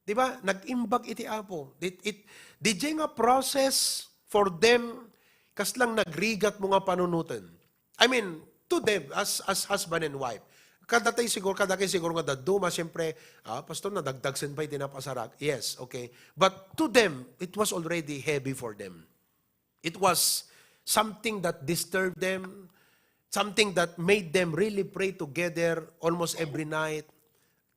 di ba, nag-imbag iti Apo. It, it, di jay nga process for them, kaslang nagrigat mo nga panunoten. I mean, to them, as, as husband and wife. Kada tayo siguro, kada kayo siguro nga dadduma, siyempre, "Ah, Pastor, nadagdagsen pa iti napasarak." Yes, okay. But to them, it was already heavy for them. It was something that disturbed them, something that made them really pray together almost every night.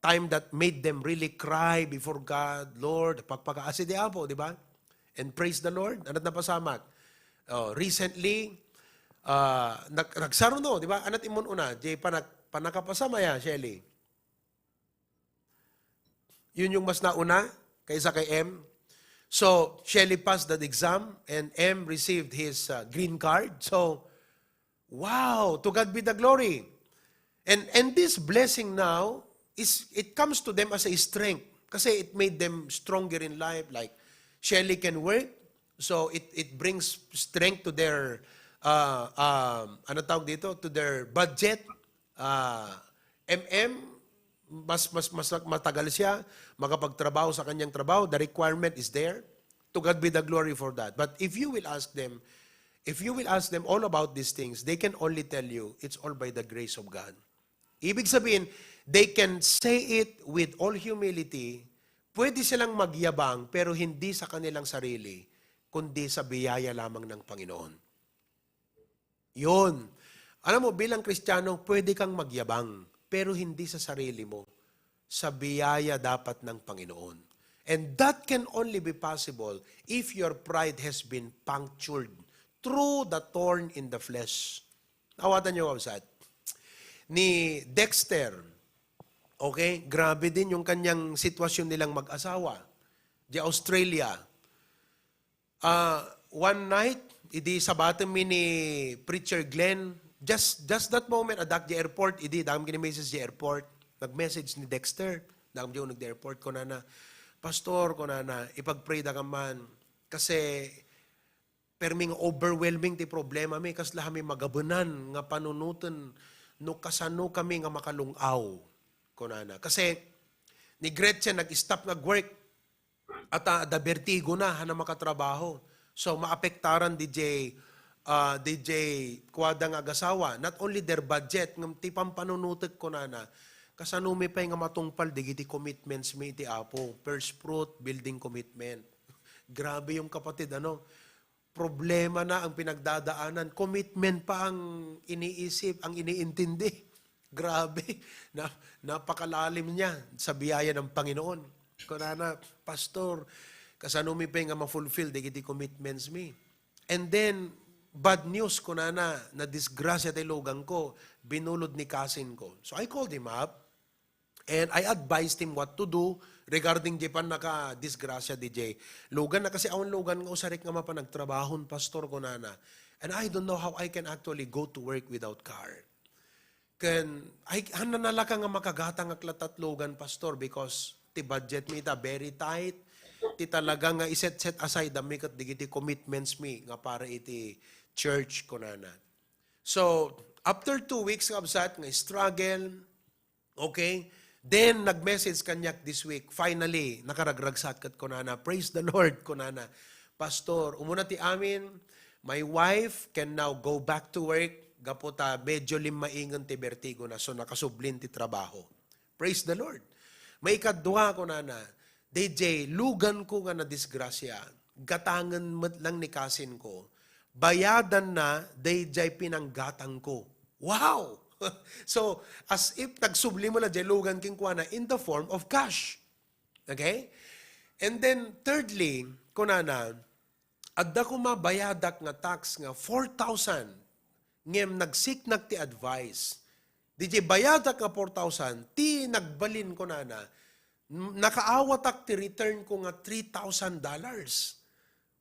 time that made them really cry before God, "Lord, pagpakaasi ti Apo," di ba? And praise the Lord, ana't napasamak? Oh, recently, ah, nag-, nagsaruno, di ba? Ana't immun-una, di panak-, panakapasamaya, Shelly. Yun yung mas nauna kaysa kay M. So, Shelly passed that exam and M received his, uh, green card. So, wow, to God be the glory. And, and this blessing now is, it comes to them as a strength. Kasi it made them stronger in life. Like, Shelly can work, so it, it brings strength to their, uh, um, ano tawag dito, to their budget. Ah, M M, mas, mas, mas matagal siya makapagtrabaho sa kanyang trabaho. The requirement is there. To God be the glory for that. But if you will ask them, if you will ask them all about these things, they can only tell you, "It's all by the grace of God." Ibig sabihin, they can say it with all humility, pwede silang magyabang, pero hindi sa kanilang sarili, kundi sa biyaya lamang ng Panginoon. Yun. Alam mo, bilang Kristiyano, pwede kang magyabang, pero hindi sa sarili mo. Sa biyaya dapat ng Panginoon. And that can only be possible if your pride has been punctured through the thorn in the flesh. Awatan niyo, kabsat. Ni Dexter, okay, grabe din yung kanyang sitwasyon nilang mag-asawa. Di Australia. Ah, one night, idi sabaten mi ni Preacher Glenn, just, just that moment, addak di airport, idi, dagam kini message di airport. Nag-message ni Dexter, dagam di uneg di airport, kunana, "Pastor," kunana, "ipag-pray da ka man. Kasi, permi nga overwhelming ti problema mi, kasla mi magabenan nga panunoten no kasano kami nga makalung-aw," kunana. Kasi, ni Gretchen, nag-stop nga work. At, ah, adda bertigo na, hana makatrabaho. So, maapektaran, D J, ah, D J, kuada nga agasawa. Not only their budget, ngem ti pampanunotek, kunana, kasano mi pay nga matungpal dagiti commitments mi iti Apo? First fruit, building commitment. Grabe yung kapatid, ano? Problema na ang pinagdadaanan. Commitment pa ang iniisip, ang iniintindi. Grabe. Na, napakalalim niya sa biyaya ng Panginoon. Kunana, "Pastor, kasano mi pay nga ma-fulfill dagiti commitments mi?" And then, bad news, kunana, "Nadisgrasya ti lugan ko, binulod ni cousin ko." So I called him up and I advised him what to do regarding di pannakadisgrasya, D J. Lugan na kasi awan lugan nga usarik nga mapan agtrabahon, Pastor, kunana. And I don't know how I can actually go to work without car. Ken, ay, han nanalaka nga makagatangak latta lugan, Pastor, because ti budget mi ita very tight. Ti talaga nga iset-set aside mi ket dagiti commitments mi nga para iti church, kunana. So, after two weeks, kabsat, nga struggle, okay? Then, nag-message kaniak this week. Finally, nakaragragsak ket kunana, "Praise the Lord," kunana. "Pastor, umuna ti amin, my wife can now go back to work gapu ta medyo limmaingen ti bertigo na, so nakasublin ti trabaho." Praise the Lord. Maikadua, kunana, "D J, lugan ko nga nadisgrasya. Gatangen met lang ni cousin ko. Bayadan na, D J, pinanggatang ko." Wow! So, as if nagsubli mo na di lugan kenkuana in the form of cash. Okay? And then, thirdly, kunana, "Adda koma bayadak nga tax nga four thousand, ngem nagsiknak ti advice. D J, bayadak nga four thousand, ti nagbalin," kunana, "nakaawatak ti return ko nga three thousand dollars."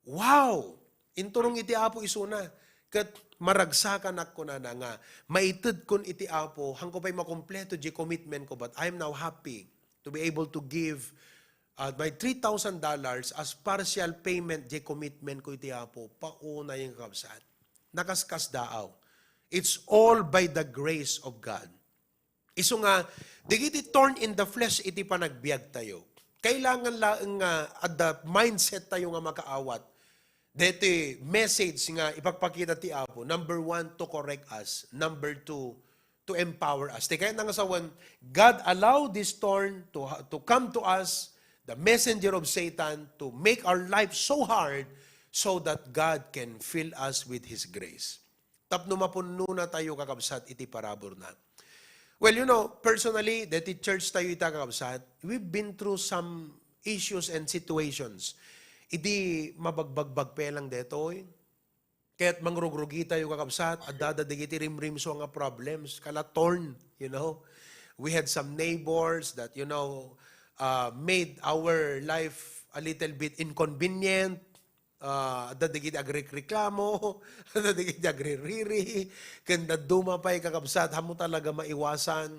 Wow! Inturong iti Apo isuna, ket maragsakanak, kunana, nga maitedkon iti Apo, hanko pay makumpleto di commitment ko, but I'm now happy to be able to give, uh, my three thousand dollars as partial payment di commitment ko iti Apo. Paunay nga kabsat. Nakaskasdaaw. It's all by the grace of God. Isu nga, dagiti thorn in the flesh iti panagbiagtayo. Kailangan laeng nga adda mindset tayo nga makaawat deti message nga ipagpakita ti Apo. Number one, to correct us. Number two, to empower us. Ti kayatna nga sawen, God allow this thorn to, to come to us, the messenger of Satan, to make our life so hard so that God can fill us with His grace. Tapno mapunnona tayo, kakabsat, iti paraburna. Well, you know, personally, deti church tayo ita, kakabsat, we've been through some issues and situations. Idi mabagbagbag pa lang detoy. Kaya't mangrugrugi tayo, kakabsat, adda dagiti rimrimso nga problems, kala torn, you know. We had some neighbors that, you know, uh, made our life a little bit inconvenient. Ah, adda dagiti agrekreklamo, adda dagiti agririri, ken dadduma pay, kakabsat, ammo talaga maiwasan.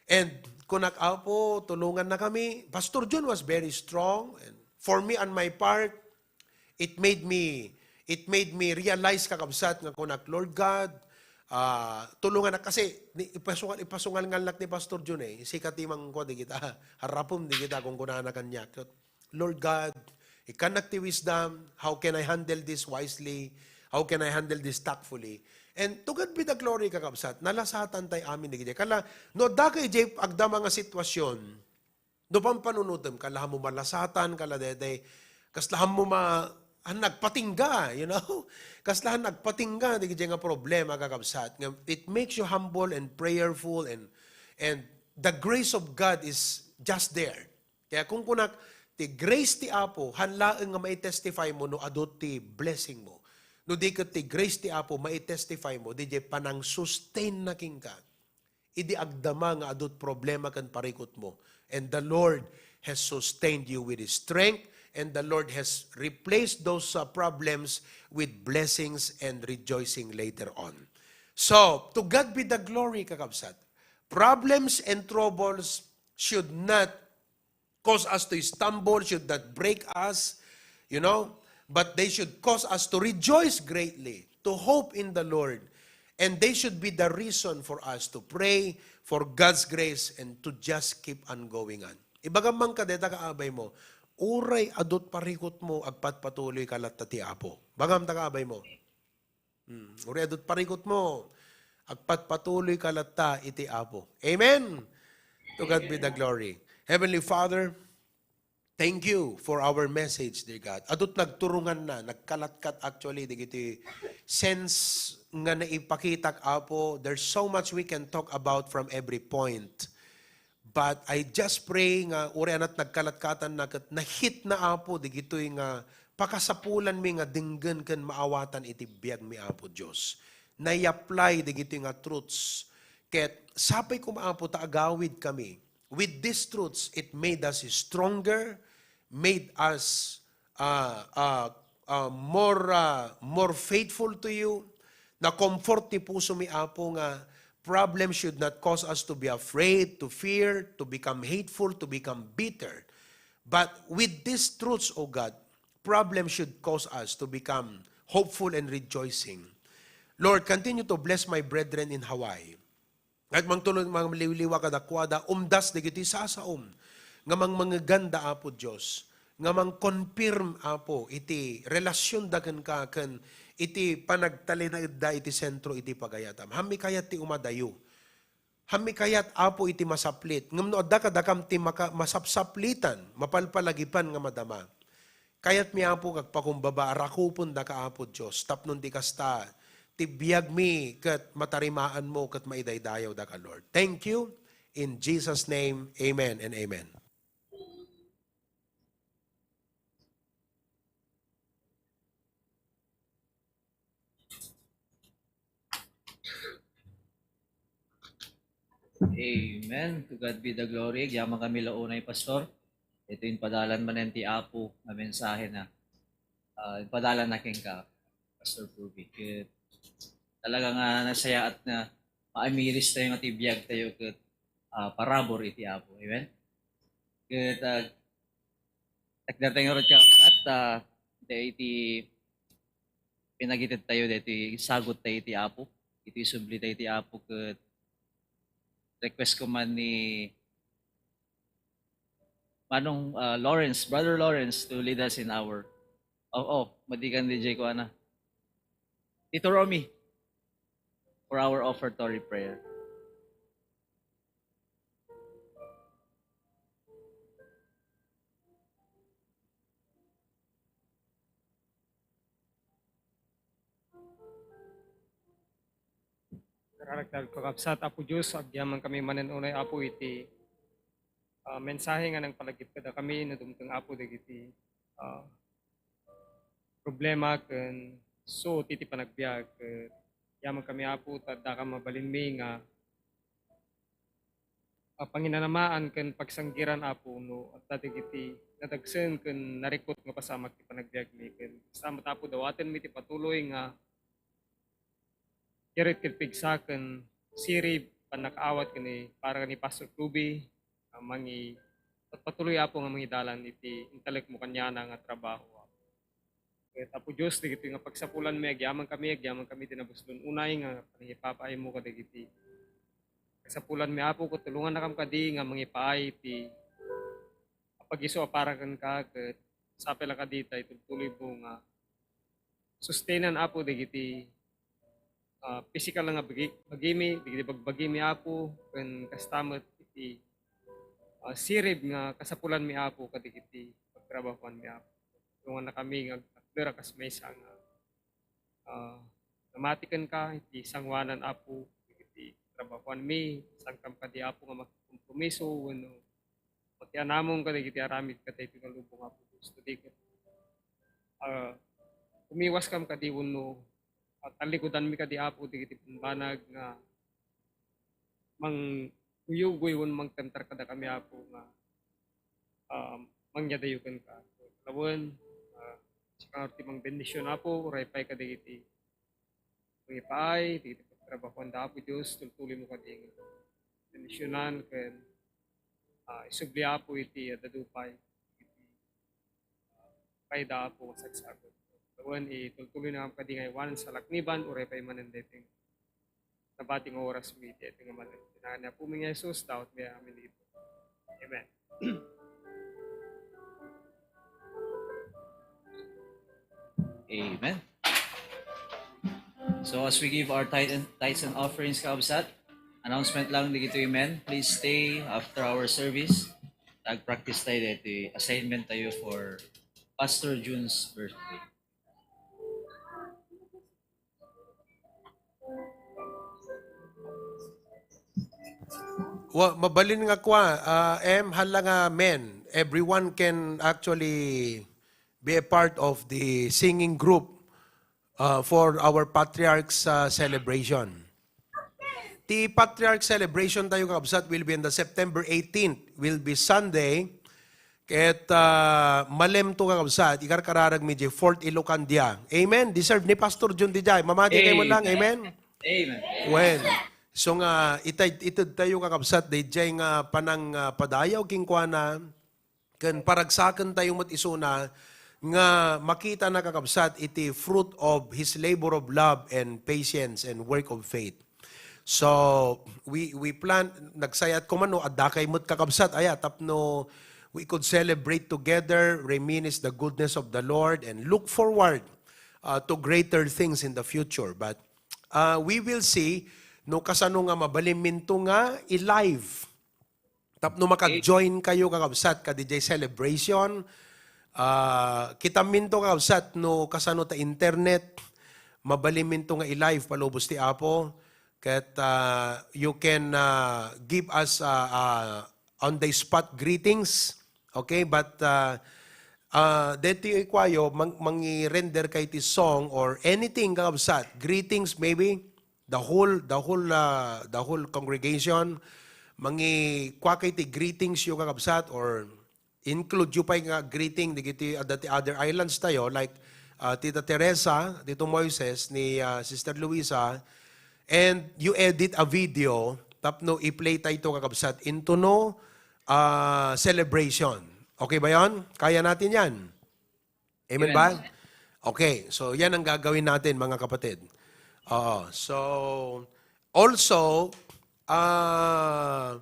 And kunak, "Apo, tulongannakami." Pastor John was very strong. And for me, on my part, it made me, it made me realize, kakabsat, nga kunak, "Lord God, ah, tulongannak." Kasi ni, ipasungal, ipasungal nga ni Pastor John eh. Sika ti mangkua di kita, harapom di kita kung kunana kaniak. "Lord God, ikkannak ti wisdom. How can I handle this wisely? How can I handle this tactfully?" And to God be the glory, kakabsat. Nalasatan tay amin dagiti. Kala, no, adda ka ijay agdama nga sitwasyon, no, pampanunutem, kala mo malasatan, kala dede, kasla mo ma-, ah, nagpatingga, you know? Kasla nagpatingga, dagiti nga problema, kakabsat. Nga, it makes you humble and prayerful and, and the grace of God is just there. Kaya kung kunak, ti grace ti Apo, han laeng nga maitestify mo no adu ti blessing mo. No di ket ti grace ti Apo, maitestify mo, didiay panang-sustain na kenka idi agdama nga adu ti problema ken parikut mo. And the Lord has sustained you with His strength, and the Lord has replaced those, uh, problems with blessings and rejoicing later on. So, to God be the glory, kakabsat. Problems and troubles should not cause us to stumble, should not break us, you know, but they should cause us to rejoice greatly, to hope in the Lord, and they should be the reason for us to pray for God's grace and to just keep on going on. Ibagam man kadeta, kaabay mo, uray adu ti parikut mo, agpatpatuloy ka latta ti Apo. Bagam ta, kaabay mo. Hmm. Uray adu ti parikut mo, agpatpatuloy ka latta iti Apo. Amen! To God be the glory. Heavenly Father, thank you for our message, dear God. Adu ti nagturonganna, nagkalatkat actually, dagiti sense nga naipakitak, Apo. There's so much we can talk about from every point. But I just pray nga uray anat nagkalatkatanna ket nahitna, Apo, digitoy nga pakasapulanmi nga denggen ken maawatan iti biagmi, Apo Dios. Nai-apply digitoy nga truths. Ket sapay koma, Apo, ta agawidkami. With these truths, it made us stronger, made us uh, uh, uh, more, uh, more faithful to you. Nakomfort ti pusomi, Apo, nga problem should not cause us to be afraid, to fear, to become hateful, to become bitter. But with these truths, O God, problem should cause us to become hopeful and rejoicing. Lord, continue to bless my brethren in Hawaii. Ket mangtulon, mangliwliwa kadakuada, umdas dagiti sasaom nga mangmangeganda, Apo Dios, nga mangkonfirm, Apo, iti relasionda kenka ken iti panagtalinaedda iti sentro iti pagayatam. Hammi kayat ti umadayo. Hammi kayat, Apo, iti masaplit. Ngem no adda kadakam ti maka-, masapsaplitan, mapalpalagipan nga madama. Kayatmi, Apo, nga agpakumbaba a rakupendaka, Apo Dios, tapno ti kasta, ti biagmi ket matarimaanmo ket maidaydayawdaka, Lord. Thank you. In Jesus' name, amen and amen. Amen. To God be the glory. Agyaman kami la unay, Pastor. Ito impadalan manen ti Apo nga mensahe na, ah, impadalan na kenka, Pastor Ruby. Ket talaga nga nasayaat nga maamiris tayo nga ti biag tayo ket, ah, parabur iti Apo. Amen. Ket, ah, takder tayo ngarud, kakabsat, ah, daytoy iti pinagited tayo, daytoy sagut tayo iti Apo. Iti subli tayo iti Apo ket request ko man ni Manong, ah, Lawrence, Brother Lawrence, to lead us in our, oh, oh, madikan D J ko, ana. Tito Romy, for our offertory prayer. Kararagdag, kakabsat, Apo Dios, agyaman kami manen unay, Apo, iti, ah, mensahe nga nangpalagip kadakami no dumteng, Apo, dagiti, ah, problema ken suot iti panagbiag. Ket agyaman kami, Apo, ta adda ka mabalinmi nga, ah, panginanamaan ken pagsanggiran, Apo, no adda dagiti nadagsen ken narikut nga pasamak ti panagbiagmi. Ken kasta met, Apo, dawatenmi ti patuloy nga Kirit ket pigsa ken sirib, pannakaawat ken ni, para ni Pastor Ruby, a mangi-, patpatuloy, Apo, nga mangidalan iti intalekmo kaniana nga trabaho, Apo. Ket, Apo Dios, dagitoy nga pagsapulanmi, agyaman kami, agyaman kami ti nabuslon unay nga panangipapaaymo kadagiti kasapulanmi, Apo, ket tulongannakam kadi nga mangipaay iti pag-isu a para kenka, ket sapay la kadi ta itultuloymo nga sustenan, Apo, dagiti, ah, pisikal nga bagi-, bagimi, dagiti bagbagimi, Apo, ken kasta met iti, ah, sirib nga kasapulanmi, Apo, kadagiti pagtrabahoanmi, Apo. Tulongannakami nga agdara kas maysa nga, ah, namati kenka iti sangoanan, Apo, iti trabahoanmi, saankam kadi, Apo, nga makikompromiso wenno makianamong kadagiti aramid kadaytoy nga lubong, Apo Dios. Ket di ket, ah, umiwaskam kadi wenno, ah, tallikudanmi kadi, Apo, dagiti bambanag nga mangyugoy wenno mangtentar kadakami, Apo, nga, ah, mangyadayo kenka. Lawen, ah, sika ti mangbendision, Apo, uray pay kadagiti mangipaay, dagiti pagtrabahoanda, Apo Dios, tultuloymo kadi nga bendisionan ken, ah, isubli, Apo, iti adda dupay, iti, ah, kayda, Apo, nga sagsagod. Lawen, itultuloynakam kadi nga aywanen salakniban, uray pay manen daytoy nabati nga orasmi iti daytoy nga manen. Iti ngaran ni Apomi nga Jesus, dawatmi amin dagitoy. Amen. Amen. So as we give our tithe and, tithes and offerings, kakabsat, announcement lang dagitoy, amen. Please stay after our service. Nag-practice tayo dito, assignment tayo for Pastor June's birthday. Wa, mabalin nga kua, ah, em, hala nga men. Everyone can actually be a part of the singing group, uh, for our Patriarch's, uh, celebration. Ti Patriarch celebration tayo, kakabsat, will be on the September eighteenth, will be Sunday. Ket, ah, malem to, kakabsat, ikarkararagmi di Fort Ilocandia. Amen? Deserve ni Pastor Jun di jay. Mamati kayo mo lang. Amen? Amen. Well, so nga, itay, ited tayo, kakabsat, di jay nga panang, ah, padayaw, kingkuana, ken paragsaken tayo met isuna nga makita na, kakabsat, iti fruit of his labor of love and patience and work of faith. So, we, we plan, nagsayat ko man no, adda kay met, kakabsat, aya, tapno we could celebrate together, reminisce the goodness of the Lord, and look forward, uh, to greater things in the future. But, uh, we will see no kasano nga mabalinminto nga i-live. Tapno maka-join kayo, kakabsat, kadi jay celebration. Ah, kitaminto, kakabsat, no kasano ta internet, mabalinminto nga i-live palubos ti Apo. Ket, ah, you can, ah, give us, ah, ah, on the spot greetings. Okay, but, ah, ah, deti ikuayo, mang-, mangi-render kay ti song or anything, kakabsat. Greetings, maybe. The whole, the whole, ah, the whole congregation, mangikua kay ti greetings yo, kakabsat, or include yo pay nga greeting dagiti, ah, dati other islands tayo, like, ah, Tita Teresa, Tito Moises, ni, ah, Sister Luisa, and you edit a video, tapno i-play tayo to, kakabsat, into no, ah, celebration. Okay ba yon? Kaya natin yan. Amen ba? Okay, so yan ang gagawin natin, mga kapatid. Oo. So, also, ah,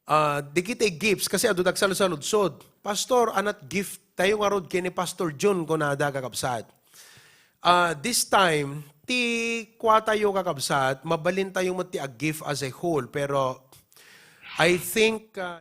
ah, dagiti gifts, kasi adu dagsalud-saludsod. Pastor, anat gift tayo nga rod kini Pastor Jun, kunada, kakabsat. Ah, this time, ti kua tayo, kakabsat, mabalin tayo met ti a gift as a whole, pero I think, ah,